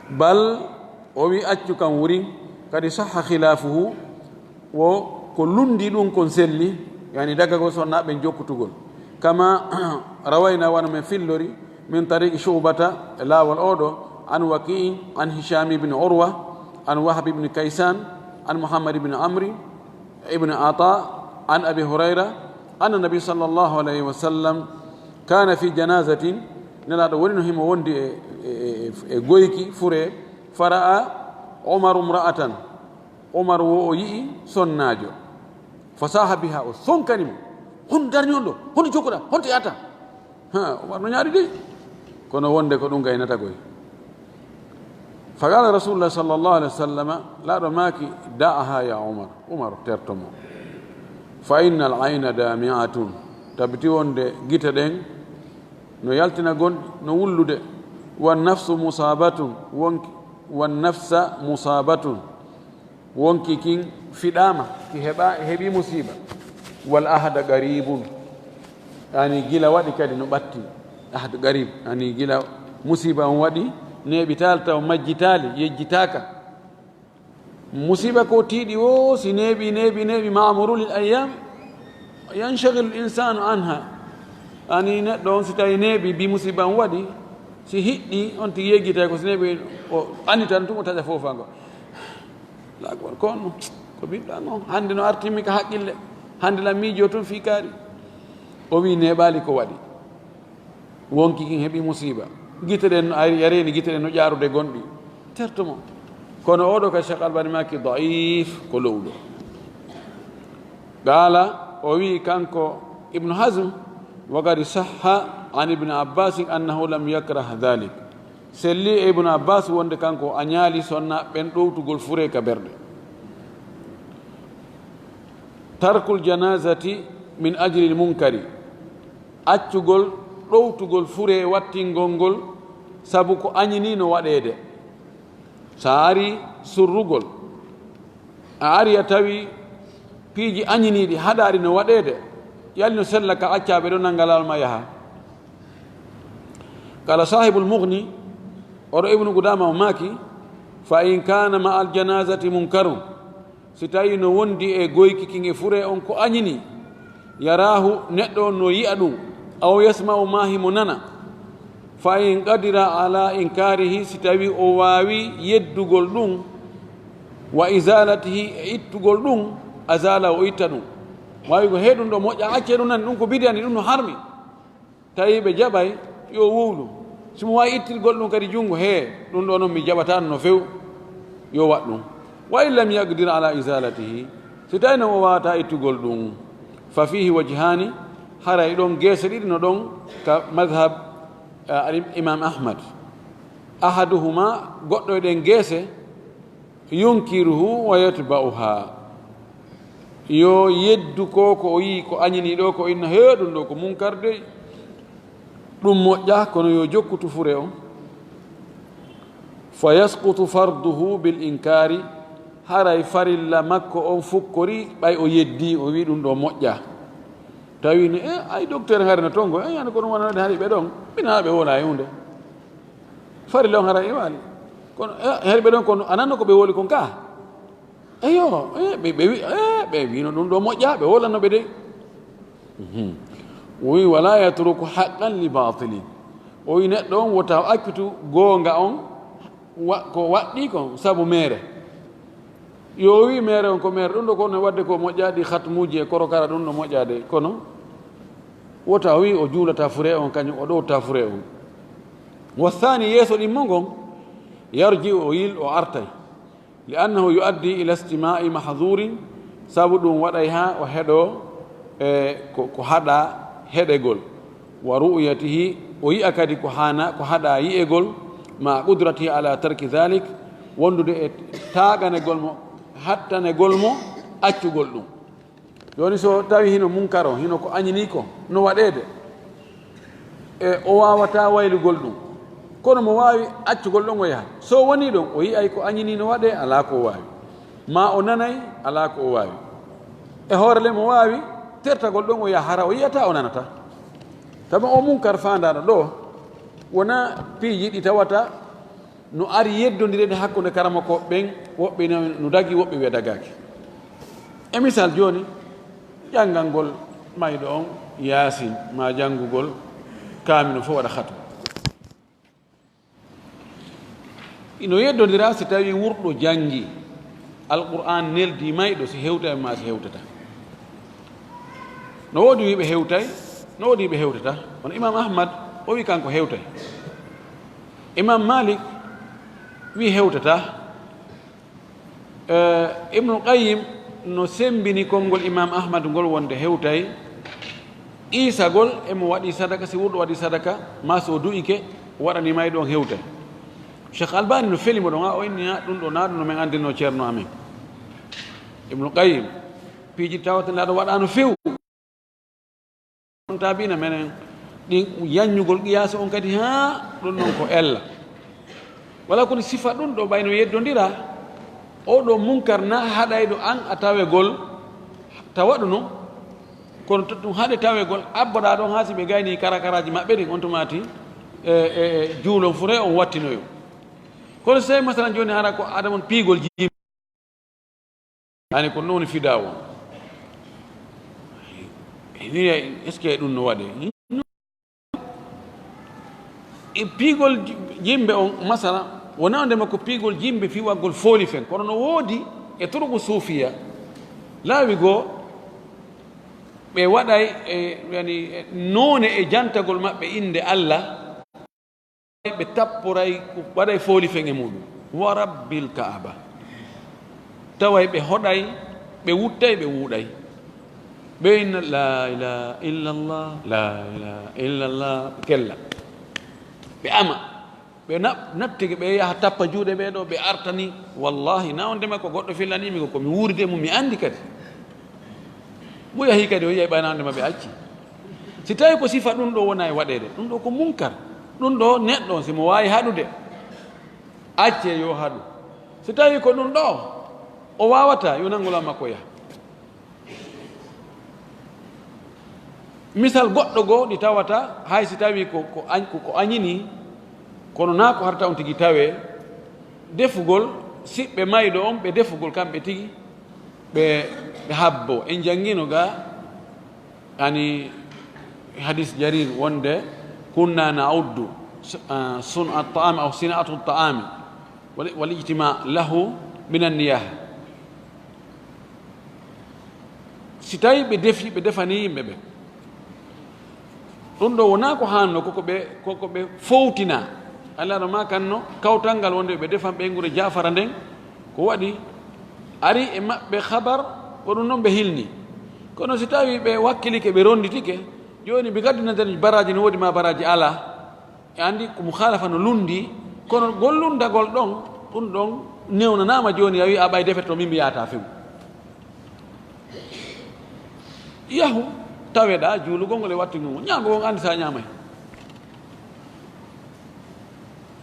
Bal o wi accu kan wurin, kadi sahha khilafuhu, wo ko lundi ɗum kon selli, yani daggagol sonnaaɓe jokkutugol. Kama rawayna wano men fillori, min tariqi Shu'bata, e laawol oɗo, an Waki'in, an Hisham ibn Urwa, an Wahb ibn Kaysan, an Muhammad ibn Amri, ibn Ata, an Abi Hurayra, anna Nabi sallallahu alayhi wa sallam kana fi janazatin, Nelaaɗo woni no himo wondi e, e, e, e goyki, fure, fara'a Umaru mra'atan, Umar wo o yi'i sonnaajo. Fasaha biha, o sonkani mo. Hon darni on ɗo? Hon jokkuɗa? Hon to yahata? Ha, Umar no ñaari dey. Kono wonde ko ɗum gaynata koy. Faqala Rasulullah sallallahu alaihi wasallam, laaɗo maaki, da'aha ya Umar. Umar, terto mo. Fa innal ayna dami'atun. Tabiti wonde gite ɗen no yaltina gonɗi, no wullude. Wan nafsu musabatun. Wonki, wan nafsa musabatun. Wonki kin fiɗaama, ki heɓa, heɓi musiba. Wal ahda qaribun. Yani gila waɗi kadi no ɓatti. Ahd qarib. Yani gila musiba on waɗi, neeɓitaali taw majjitaali, yejjitaaka. Musiba ko tiiɗi wo, si neeɓi, neeɓi, neeɓi, ma mururil ayyam, yanshaghilu l insanu anha. Yani neɗɗo on si tawi neeɓi, bi musiba on waɗi, si hiɗɗi, on tigi yeggitay ko si neeɓi, o annitan tun o taƴa foofa ngo. Allahu akbar. Ko on, ko biɗɗo an on. Hannde no artimmi ka haqqille. Hannde lan miijo tun fii kaari. O wi neeɓaali ko waɗi. Wonki kin heɓi musiba. Gite ɗen no ari, yareeni gite ɗen no ƴaarude gonɗi. Terto mo. Kono oɗo ka Cheikh Albani maaki da'if, ko lowɗo. Qala, o wi kanko Ibn Hazm, wa qad sahha an Ibn Abbas annahu lam yakrah dhalik. Selli e Ibn Abbas wonde kanko a ñaali sonna ɓen ɗowtugol fure ka berɗe. Tarkul janazati min ajlil munkari. Accugol ɗowtugol fure wattingol ngol sabu ko añini no waɗeede. So a ari surrugol, a ari a tawi piiji añiniiɗi haɗaaɗi no waɗeede, yalli no sella ka accaaɓe ɗo nannga laawol ma yaha? Qala sahibul Mughni, oɗo Ibnu Qudama o maaki, fa in kana ma al janazati munkarun, si tawi no wondi e goyki kin e fure on ko añini, yarahu, neɗɗo on no yi'a ɗum, aw yasma'u ma, himo nana, fa in qadira ala inkarihi, si tawi o waawi yeddugol ɗum, wa izalatihi, e ittugol ɗum, azala, o itta ɗum. Waawi ko he ɗum ɗo moƴƴa, acce ɗum nan, ɗum ko bidiyani, ɗum no harmi. Tawi ɓe jaɓay, yo wowlu. Si mo waawi ittirgol ɗum kadi junngo, hee, ɗum ɗo noon mi jaɓataa no few, yo waɗ ɗum. Wa in lam yaqdir ala izalatihi, si tawi noon o waawataa ittugol ɗum, fa fihi wajhani, haray ɗon geese ɗiɗi no ɗon ka madhab, eh, al Imam Ahmad. Ahaduhuma, goɗɗo e ɗen geese, yunkiruhu wa yatba'uha. Yo yeddu ko, ko o yi'i, ko añini ɗo, ko inna, "Hee, ɗum ɗo ko munkar dey." Ɗum moƴƴa, kono yo jokku tufure on. Fa yasqutu farduhu bil inkari. Haray farilla makko on fukkori, ɓay o yeddi, o wi ɗum ɗo moƴƴa. Tawi ni, e, ay docteur hari no tongo, e, yani kono wonande hari ɓe ɗon, mina ɓe wona e hunde. Farilla on haray e waali. Kono, e, hari ɓe ɗon, kono ananno ko ɓe woli kon ka? Eyo, e, ɓe, ɓe wi, e, ɓe wino ɗum ɗo moƴƴa, ɓe wolano ɓe de. Mhm. O wi, "Wala yatruku haqqan li batilin." O wi, "Neɗɗo on wota o accutu goonga on, wa-, ko waɗɗi kon sabu mere." Yo o wi mere on ko mere, ɗum ɗo kono wadde ko moƴƴaɗi khatmuji e korokara, ɗum ɗo moƴƴade. Kono wota o wi o juulata fure on, kañum o ɗowta fure on. Wa thani, yeeso ɗimmo ngon, yarji o yil o artay. Li annahu yuaddi ila istima'i mahdurin, sabu ɗum waɗay ha o heɗo, e, ko, ko haɗa heɗegol. Wa ru'yatihi, o yi'a kadi ko hana, ko haɗa yi'egol, ma qudratihi ala tarki dhalik, wondude e taaganegol mo, hattanegol mo accugol ɗum. Jooni so tawi hino munkar on, hino ko añini ko, no waɗeede? E o waawata waylugol ɗum. Kono mo waawi accugol ɗon o yaha. So woni ɗon, o yi'ay ko añini no waɗee, alaa ko o waawi. Ma o nanay, alaa ko o waawi. E hoore le mo waawi tertagol ɗon o yaha, hara o yi'ata, o nanata. Tama o munkar faandaano ɗo, wona piiji ɗi tawata no ari yeddondireede hakkunde karamokooɓe ɓen, woɓɓe no, no dagi, woɓɓe wiya dagaaki. E misal jooni, janngangol mayɗo on Yaasin, ma janngugol kaamil on fof waɗa khatmu. Ino yeddondira si tawi wurɗo janngi Alqur'aan, neldi mayɗo si hewtay ma si hewtata. No woodi wiiɓe hewtay, no woodi wiiɓe hewtata. Kono Imam Ahmad, o wi kanko hewtay. Imam Malik wi hewtata. Eh, Ibnul Qayyim no sembini konngol Imam Ahmad ngol wonde hewtay iisagol e mo waɗi sadaka, si wurɗo waɗi sadaka, ma so du'ike, waɗani mayɗo on hewtay. Cheikh Albani no feli mo ɗon, a o inni, a ɗum ɗo na ɗum no men anndinno ceerno amen. Ibnul Qayyim, piiji tawata ndaa ɗo waɗano few. On taabina menen ɗin yanñugol qiyaasa on kadi, haa ɗum ɗon ko ella. Wala kono sifa ɗum ɗo ɓayno yeddondira, o ɗo munkar na haɗayɗo an a tawegol, tawa ɗum non, kono to ɗum haɗe tawegol, abboɗa ɗon haa si ɓe gayni karakaraaji maɓɓe ɗin, on tumaati, e, e, e, juulon fure on wattinoyo. Kono si tawi masalan jooni hara ko adamon piigol jimbe, ani ko noon fidaa won. Ni, est-ce que ɗum no waɗe? E piigol ji-, jimbe on, masala, wona ndema ko piigol jimbe fii waggol fooli fen, kono no woodi e turuku suufiya, laawi goo, ɓe waɗay e, yani, e noone e jantagol maɓɓe innde Allah, ɓe tapporay, waɗay fooli fen e muɗum. Wa rabbil Kaaba. Taway ɓe hoɗay, ɓe wuttay, ɓe wuuɗay. Ɓe inna, "La ilaha illallah, la ilaha illallah," kella. Ɓe ama. Ɓe na-, nattike, ɓe yaha tappa juuɗe ɓe ɗo, ɓe artani. Wallahi, na on ndema ko goɗɗo fillani mi ko, ko mi wuuride mum, mi anndi kadi. Mo yahi kadi, o yiyay ɓayna on ndema ɓe acci. Si tawi ko sifa ɗum ɗo wona e waɗeede, ɗum ɗo ko munkar. Ɗum ɗo neɗɗo on, si mo waawi haɗude, acce yo haɗu. Si tawi ko ɗum ɗo, o waawata, yo nanngol an makko yaha. Misal goɗɗo goo ɗi tawata, hay si tawi ko, ko añ-, ko, ko añini, kono naa ko harta on tigi tawee, defugol siɓɓe mayɗo on, ɓe defugol kamɓe tigi, ɓe, ɓe habbo. En janngino ga, ani hadis Jarir wonde, "Kunna na'uddu, ah, sun'a ta'ami aw sina'atu ta'ami, wal, wal ijtima lahu minan niyaha." Si tawi ɓe defi, ɓe defani yimɓe ɓe. Ɗum ɗo wonaa ko haanno, koko ɓe, koko ɓe fowtina. Allah no ma kanno, kawtal ngal wonde ɓe defan ɓeynguure Jaafara nden, ko waɗi, ari e maɓɓe habar, ko ɗum noon ɓe hilni. Kono si tawi ɓe wakkilike, ɓe ronditike, jooni ɓe gaddi nadari baraaji no woodi ma baraaji alaa. E anndi ko mukhalafa no lunndi, kono gollundagol ɗon, ɗum ɗon newnanaama jooni, a wi'a ɓay defete to min mbiyataa few. Yahu, taweɗaa juulugol ngol e wattingol ngol. Ñaamugol ngol anndi sa ñaamay.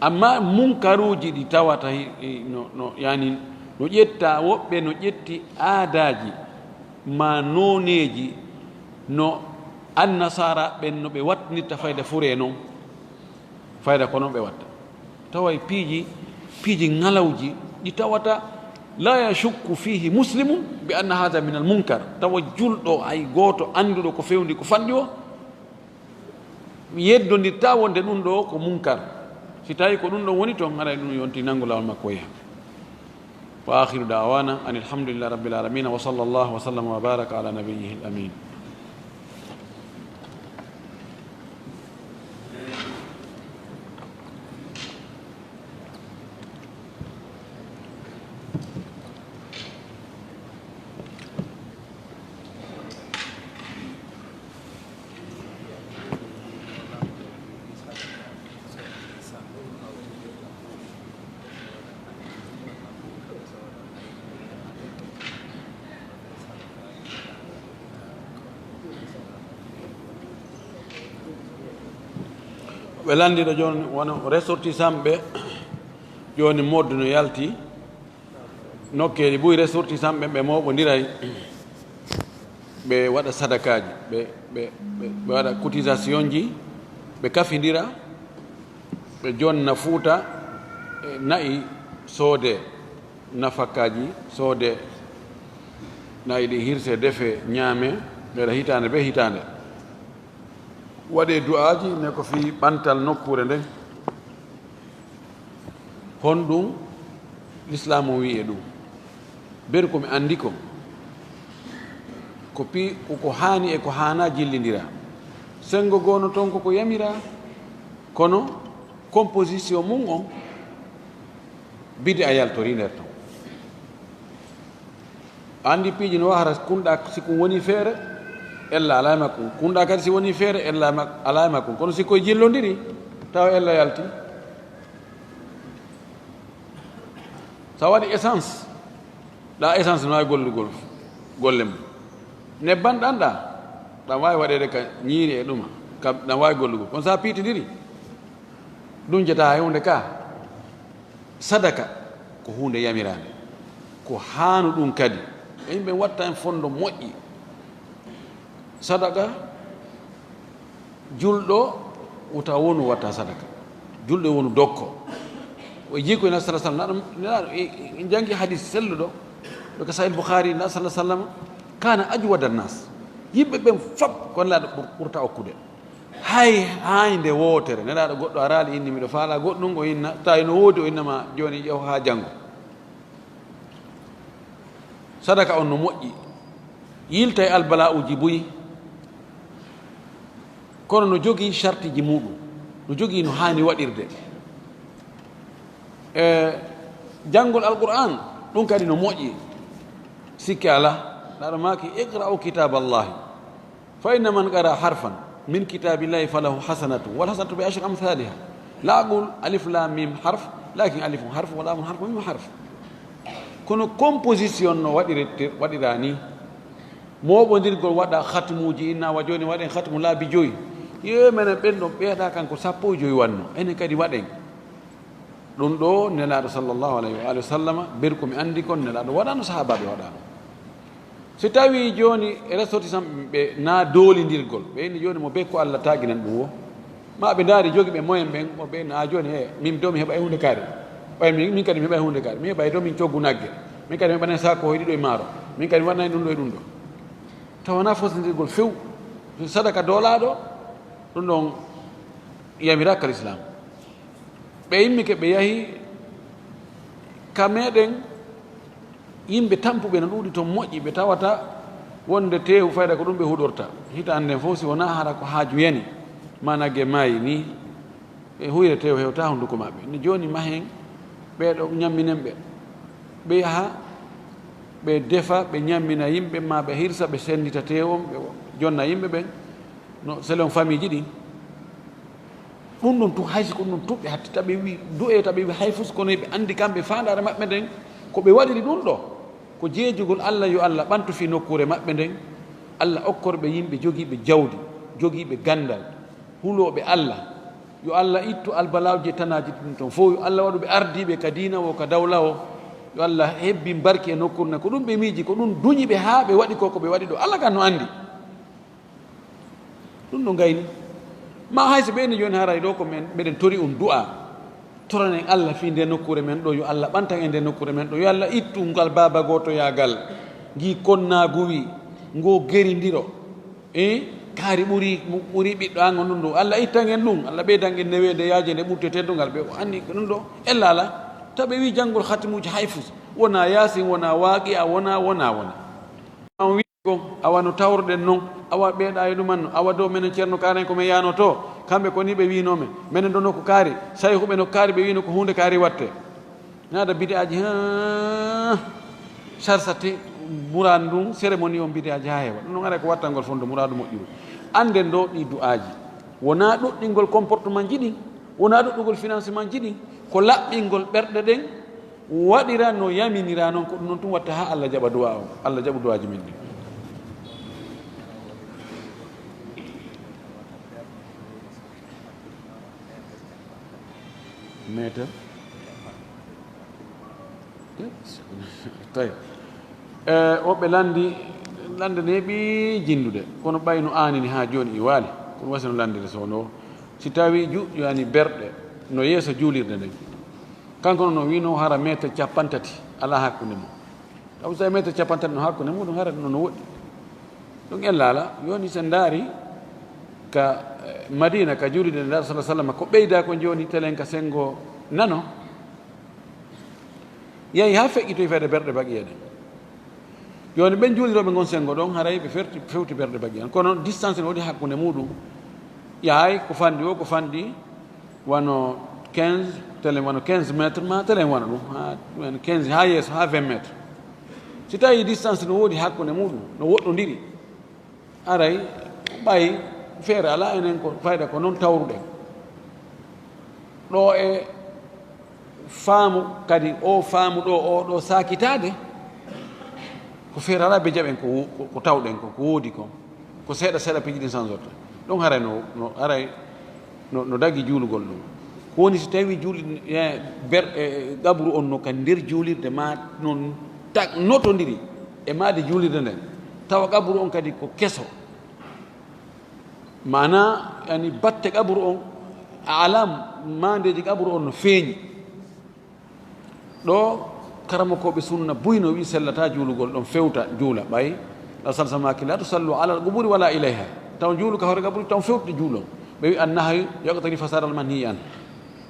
Amma munkaruuji ɗi tawata hi-, hi-, no, no, yani, No ƴetta, woɓɓe no ƴetti aadaaji ma nooneeji no Annasaara ɓen no ɓe waɗnirta fayda furee non. Fayda ko non ɓe watta. Taway piiji, piiji ŋalawji ɗi tawata la yashukku fihi muslimun bi anna hadha min al munkar. Tawa julɗo hay gooto annduɗo ko fewndi ko fanɗi o, yeddondirta wonde ɗum ɗo ko munkar. Si tawi ko ɗum ɗon woni ton, haray ɗum yonti nanngu laawol makko o yaha. Wa akhiru da'wana anil hamdulillahi rabbil alamin, wa sallallahu wa sallama wa baraka ala nabiyyihi al amin. Ɓe lanndi ɗo jooni, wano ressortissant ɓe jooni, moddu no yalti. Nokkeeli buy ressortissant ɓe, ɓe mooɓondiray, ɓe waɗa sadakaaji, ɓe, ɓe, ɓe, ɓe waɗa cotisation ji, ɓe kafindira, ɓe jonna fuuta, e na'i soodee, nafakaaji soodee, na'i ɗi hirsee, defee, ñaamee, ɓe waɗa hitaande bee hitaande. Waɗee du'aaji ne ko fii ɓantal nokkuure nden. Honɗum Lislaamu wi'i e ɗum? Beru ko mi anndi kon, ko pi-, ko, ko haani e ko haanaa jillindira. Senngo goono ton ko ko yamira, kono composition mum on, bid'a yaltorii nder ton. Anndi piiji no wahara, kunɗa si kun woni feere, ella alaa e makkun. Kunɗa kadi si woni feere, ella ma-, alaa e makkun. Kono si koye jillondiri, tawa ella yalti. Sa waɗi essence, ɗa essence no waawi gollugol golle mum. Nebban ɗan ɗa, ɗan waawi waɗeede ka ñiiri e ɗuma, ka ɗan waawi gollugol. Kono sa piitindiri, ɗum jetaa e huunde ka. Sadaka ko huunde yamiraande, ko haanu ɗum kadi. E yimɓe watta en fondo moƴƴi. Sadaka, julɗo wota wonu watta sadaka. Julɗo wonu dokko. O jii ko Nabi sallallahu alaihi wasallam, naɗo, naɗo, e, e, en jangi hadis selluɗo, ɗo ka Sahih Bukhari, Nabi sallallahu alaihi wasallam, kana ajwada nas. Yimɓe ɓen fop ko Nelaaɗo ɓur-, ɓurta okkude. Hay haynde wootere, Nelaaɗo goɗɗo araali inni, "Miɗo faalaa goɗɗum," o inna, tawi no woodi, o innama, "Jooni, ƴeew haa janngo." Sadaka on no moƴƴi, yilta e albala'uuji buy, kono no jogii shartiji muuɗum, no jogii no haani waɗirde. E janngol Alqur'aan, ɗum kadi no moƴƴi, sikke alaa. Nelaaɗo maaki, "Iqra'u kitaaballahi." Fa inna man qara harfan min kitabillahi falahu hasanatu wal hasanatu bi ashri amthaliha. La aqul alif lam mim harf, lakin alifun harf wa lamun harf wa mim harf. Kono composition no waɗirete, waɗira ni. Mooɓondirgol waɗa khatmuuji, inna wa jooni waɗen khatmu laabi joyi. Yo menen ɓen ɗon ɓeeɗa kanko sappo e joyi wanno. Enen kadi waɗen. Ɗum ɗo Nelaaɗo sallallahu alayhi wa alihi wa sallama, beru ko mi anndi kon, Nelaaɗo waɗano, sahaabaaɓe waɗano. Si tawi jooni ressortissant ɓe na doolindirgol, ɓe inni jooni mo be ko Allah taaginan ɗum wo. Ma ɓe ndaari jogi ɓe moyen ɓen, mo ɓe na jooni, "He, min do mi heɓa e huunde kaari. Ɓay min, min kadi mi heɓa e huunde kaari. Mi heɓa e do min coggu nagge. Min kadi mi heɓa saako hoy ɗiɗo e maaro. Min kadi mi waɗanay ɗum ɗo e ɗum ɗo." Tawa na fosindirgol few. Sadaka doolaaɗo, ɗum ɗon yamiraaka Lislaam. Ɓe immike, ɓe yahi ka meɗen, yimɓe tampuɓe no ɗuuɗi ton moƴƴi, ɓe tawata wonde teewu fayda ko ɗum ɓe huɗorta. Hitaande nden fof, si wonaa hara ko haaju yani, ma nagge maayi ni, ɓe huyre teewu hewta hunnduko maɓɓe. Ni jooni mahen, ɓee ɗo ñamminen ɓe. Ɓe yaha, ɓe defa, ɓe ñammina yimɓe, ma ɓe hirsa, ɓe senndita teewu on, ɓe jonna yimɓe ɓen. No selon famille ji ɗin. Ɗum ɗum tun, hay si ko ɗum ɗum tuɓɓe hatti, taɓe wi du'e, taɓe wi hay fus, kono ɓe anndi kamɓe faandaare maɓɓe nden, ko ɓe waɗiri ɗum ɗo, ko jeejugol Allah, yo Allah ɓantu fii nokkuure maɓɓe nden, Allah okkor ɓe yimɓe jogiiɓe jawdi, jogiiɓe ganndal, hulooɓe Allah, yo Allah ittu albalaaji e tanaaji ɗin ton fof, yo Allah waɗu ɓe ardiiɓe ka diina o, ka dawla o, Yo Allah hebbin barki e nokkuure nden. Ko ɗum ɓe miiji, ko ɗum duñi ɓe haa ɓe waɗi ko, ko ɓe waɗi ɗo. Allah kan no anndi. Ɗum no gayni. Ma hay so ɓe inni jooni haray ɗo ko men, meɗen tori on du'a. Toranen Allah fii nde nokkuure men ɗo, yo Allah ɓantan e nde nokkuure men ɗo. Yo Allah ittu ngal baaba gootoyaagal, ngii konnaaguwi, ngoo gerindiro. E kaari ɓuri, ɓuri ɓiɗɗo an on ɗum ɗo. Allah ittan en ɗum, Allah ɓeydan en neweende yaaje nde ɓurte teddungal. Ɓe o anni ko ɗum ɗo. Ella ala. Taw ɓe wi'i janngol khatimuuji hay fus. Wona Yaasin, wona Waaqi'a, wona, wona, wona. On wi'i ko, awa no tawruɗen non, awa ɓeeɗa e ɗuman no, awa dow menen Ceerno Kaaren ko men yaanoto, kamɓe ko ni ɓe wi'noo men, menen ɗo no ko kaari, sayhuɓe no kaari, ɓe wi'no ko huunde kaari watte. Naada bid'aaji, haa, sarsate muraadu ndun, cérémonie on bid'aaji haa heewa. Ɗum non aray ko wattangol fondo muraadu moƴƴuru. Annden ɗo ɗi du'aaji. Wonaa ɗuɗɗingol comportement ji ɗin, wonaa ɗuɗɗugol financement ji ɗin, ko laɓɓingol ɓerɗe ɗen, waɗira no yaminiraa non, ko ɗum non tun watta haa Allah jaɓa du'a on, Allah jaɓu du'aaji men ɗin. Meeter. Tawi. E, woɓɓe lanndi, lannde neeɓi jinndude, kono ɓay no aanini haa jooni i waali, kono wasi no lanndire so no, si tawi ju-, yani berɗe no yeeso juulirde nden. Kanko noon o wiino hara meeter cappanɗe tati alaa hakkunde mum. Taw so tawi meeter cappanɗe tati no hakkunde muɗum, hara no, no woɗɗi. Ɗum en laala, jooni sen ndaari ka, eh, Madina, ka juulirde nden, sallallahu alaihi wasallam, ko ɓeyda ko jooni telen ka senngo nano. Yahi haa feƴƴitoyi fayde berɗe baqiya ɗen. Jooni ɓen juulirooɓe ngon senngo ɗon, haray ɓe ferti, fewti berɗe baqiya. Kono distance no woodi hakkunde muɗum. Yahay ko fanɗi o, ko fanɗi wano quinze, telen wano quinze mètres, ma telen wano ɗum. Ha, ɗum en quinze, ha yeeso, ha vingt mètres. Si tawi distance no woodi hakkunde muɗum, no woɗɗondiri, aray, ɓay feere alaa, enen ko fayda ko non tawruɗen. Ɗo e faamu kadi, o faamu ɗo, o ɗo saakitaade, ko feere alaa ɓe jaɓen ko wo-, ko, ko tawɗen ko, ko woodi ko. Ko seeɗa seeɗa piiji ɗin sansorta. Ɗum haray no, no, haray no, no dagi juulugol ɗum. Ko woni si tawi juuli-, e, ber-, e, qabru on no ka nder juulirde ma non tak notondiri e maade juulirde nden, tawa qabru on kadi ko keso. Maana, yani, batte qabru on, a alam maandeeji qabru on no feeñi. Ɗo karamokooɓe sunna buy no wi'i sellataa juulugol ɗon, fewta juula. Ɓay Rasul sallallahu alaihi wasallam maaki, "La tusallu ala al-quburi wala ilayha." Taw juulu ka hoore qabru, taw fewtude juulon. Ɓe wi'i, "An-nahyu yaqtadi fasada al-manhi an."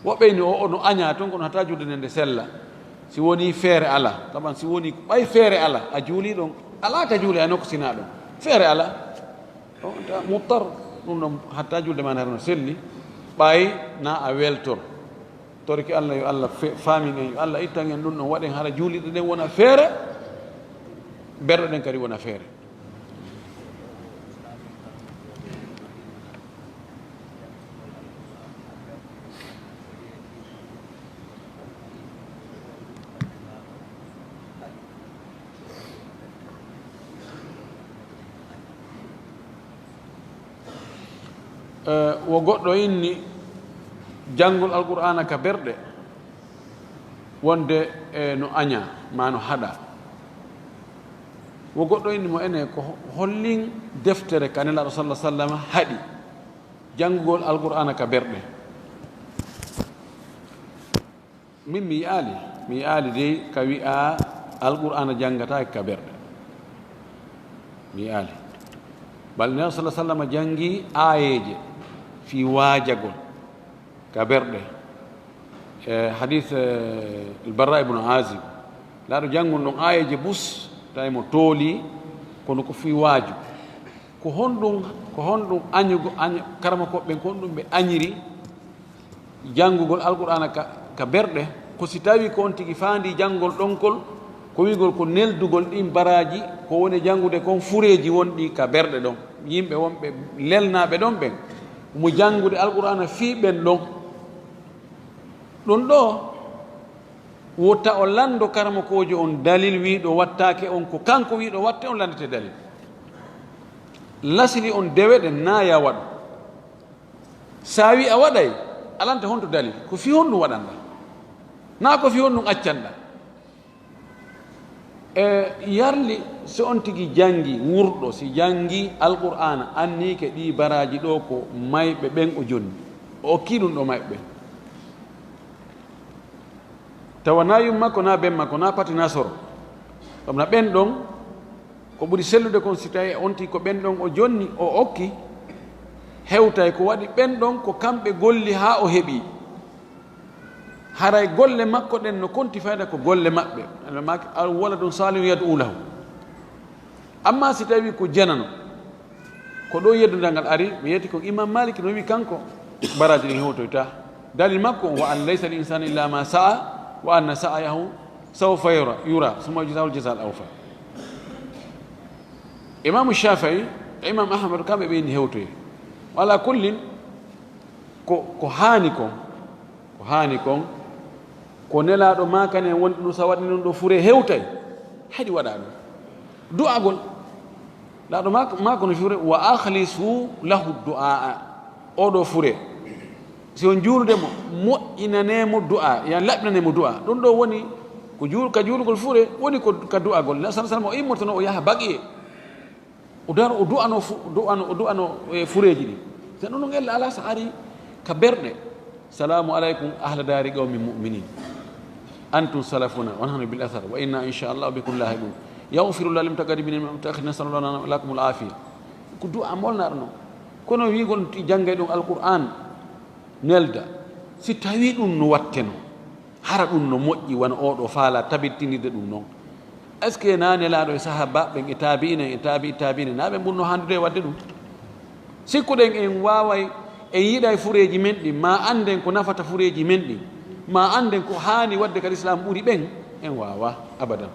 Woɓɓe ni o, o no aña ton, kono hatta juulde nden nde sella. Si woni feere ala, taban si woni ɓay feere ala, a juuli ɗon, ala ka juuli a nokku sina ɗon. Feere ala. O, ta muttar, ɗum ɗon hatta julde ma nde harno selli, ɓay na a weltor. Torki Allah, yo Allah fe-, faamin en, yo Allah ittan en ɗum ɗon, waɗen hara juulirɗe ɗen wona feere, berɗe ɗen kadi wona feere. Eh, wo goɗɗo inni janngol Alqur'aana ka berɗe, wonde, eh, no aña, ma no haɗa. Wo goɗɗo inni mo ene ko ho-, hollin deftere ka Nelaaɗo sallallahu alaihi wasallam haɗi janngugol Alqur'aana ka berɗe. Min mi yi'aali, mi yi'aali dey ka wi'a Alqur'aana janngataake ka berɗe. Mi yi'aali. Bal Nelaaɗo sallallahu alaihi wasallam janngi aayeeje fii waajagol ka berɗe. E hadith, eh, Al-Barra ibn Azib. Laaɗo janngun ɗon aayeeje bus, tawi mo tooli, kono ko fii waaju. Ko honɗum, ko honɗum añugo, añ-, karamokooɓe ɓen, ko honɗum ɓe añiri janngugol Alqur'aana ka, ka berɗe, ko si tawi ko on tigi faandi janngol ɗonkol, ko wi'gol ko neldugol ɗin baraaji, ko woni janngude kon fureeji wonɗi ka berɗe ɗon. Yimɓe wonɓe lelnaaɓe ɗon ɓen, mo janngude Alqur'aana fii ɓen ɗon. Ɗum ɗo, wota o lanndo karamokoojo on dalil wi'ɗo wattaake on, ko kanko wi'ɗo watte, on lanndete dalil. Lasili on dewe ɗen, naa ya waɗu. Sa wi a waɗay, alanta honto dalil? Ko fii honɗum waɗanɗa? Naa ko fii honɗum accanɗa? E yarli, so on tigi janngi, wurɗo, si janngi Alqur'aana, anniike ɗii baraaji ɗoo ko mayɓe ɓen o jonni, o okkii ɗum ɗo mayɓe ɓen. Tawa na yumma makko, na ben makko, na pati, na soro. Ɗum na ɓen ɗon, ko ɓuri sellude kon, si tawi on tigi ko ɓen ɗon o jonni, o okki, hewtay ko waɗi ɓen ɗon ko kamɓe golli haa o heɓi. Haray golle makko ɗen no konti fayda ko golle maɓɓe. Alla maaki, "Aw waladun salihun yad'u lahu." Amma si tawi ko janano, ko ɗo yeddungal ngal ari, mi yetti ko Imam Malik no wi kanko, baraaji ɗin hewtoyta. Dalil makko, "Wa an laysa lil insani illa ma sa'a, wa anna sa'yahu sawfa yura, yura, summa yujzahu al-jaza al-awfa." Imam Shafi'i, Imam Ahmad, kamɓe ɓe ni hewtoyi. Ala kullin, ko, ko haani kon, ko haani kon, ko Nelaaɗo maakani en woni ɗum, so waɗi ɗum ɗo fure hewtay, haɗi waɗa ɗum. Du'agol. Nelaaɗo maak-, maako no fure, "Wa akhlisu lahu du'a." O ɗo fure. Si on juulude mo, moƴƴinane mo du'a, yan laɓɓinane mo du'a. Ɗum ɗo woni ko juul-, ka juulugol fure, woni ko ka du'agol. Nelaaɗo sallallahu alaihi wasallam o immortono o yaha baqiye. O daro, o du'ano fu-, o du'ano, o du'ano, e, fureeji ɗi. Sen ɗum ɗon ella alaa so ari ka berɗe. "Salamu alaikum ahla dari qawmin mu'minin. Antum salafuna wa nahnu bil athar wa inna inshallah bikum lahiqun. Yaghfirullahu lil mutaqaddimin wal mutaakhirin, nasallallahu lana wa lakum al afiya." Ko du'a molnaɗo non. Kono wi'gol ti janngay ɗum Alqur'an nelda. Si tawi ɗum no watteno. Hara ɗum no moƴƴi wano oɗo faala tabittinirde ɗum non? Est-ce que na Nelaaɗo e sahaabaaɓe ɓen e taabi'ina en e taabi'i taabi'ina na ɓe ɓurno handude e waɗde ɗum? Sikkuɗen en waaway, en yiɗay fureeji men ɗin, ma annden ko nafata fureeji men ɗin, ma annden ko haani waɗde ka Lislaam ɓuri ɓen, en waawaa abadan.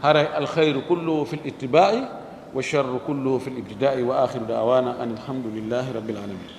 Haray alkhayru kulluhu fil ittiba'i wa sharru kulluhu fil ibtida'i wa akhiru da'wana anil hamdulillahi rabbil alamin.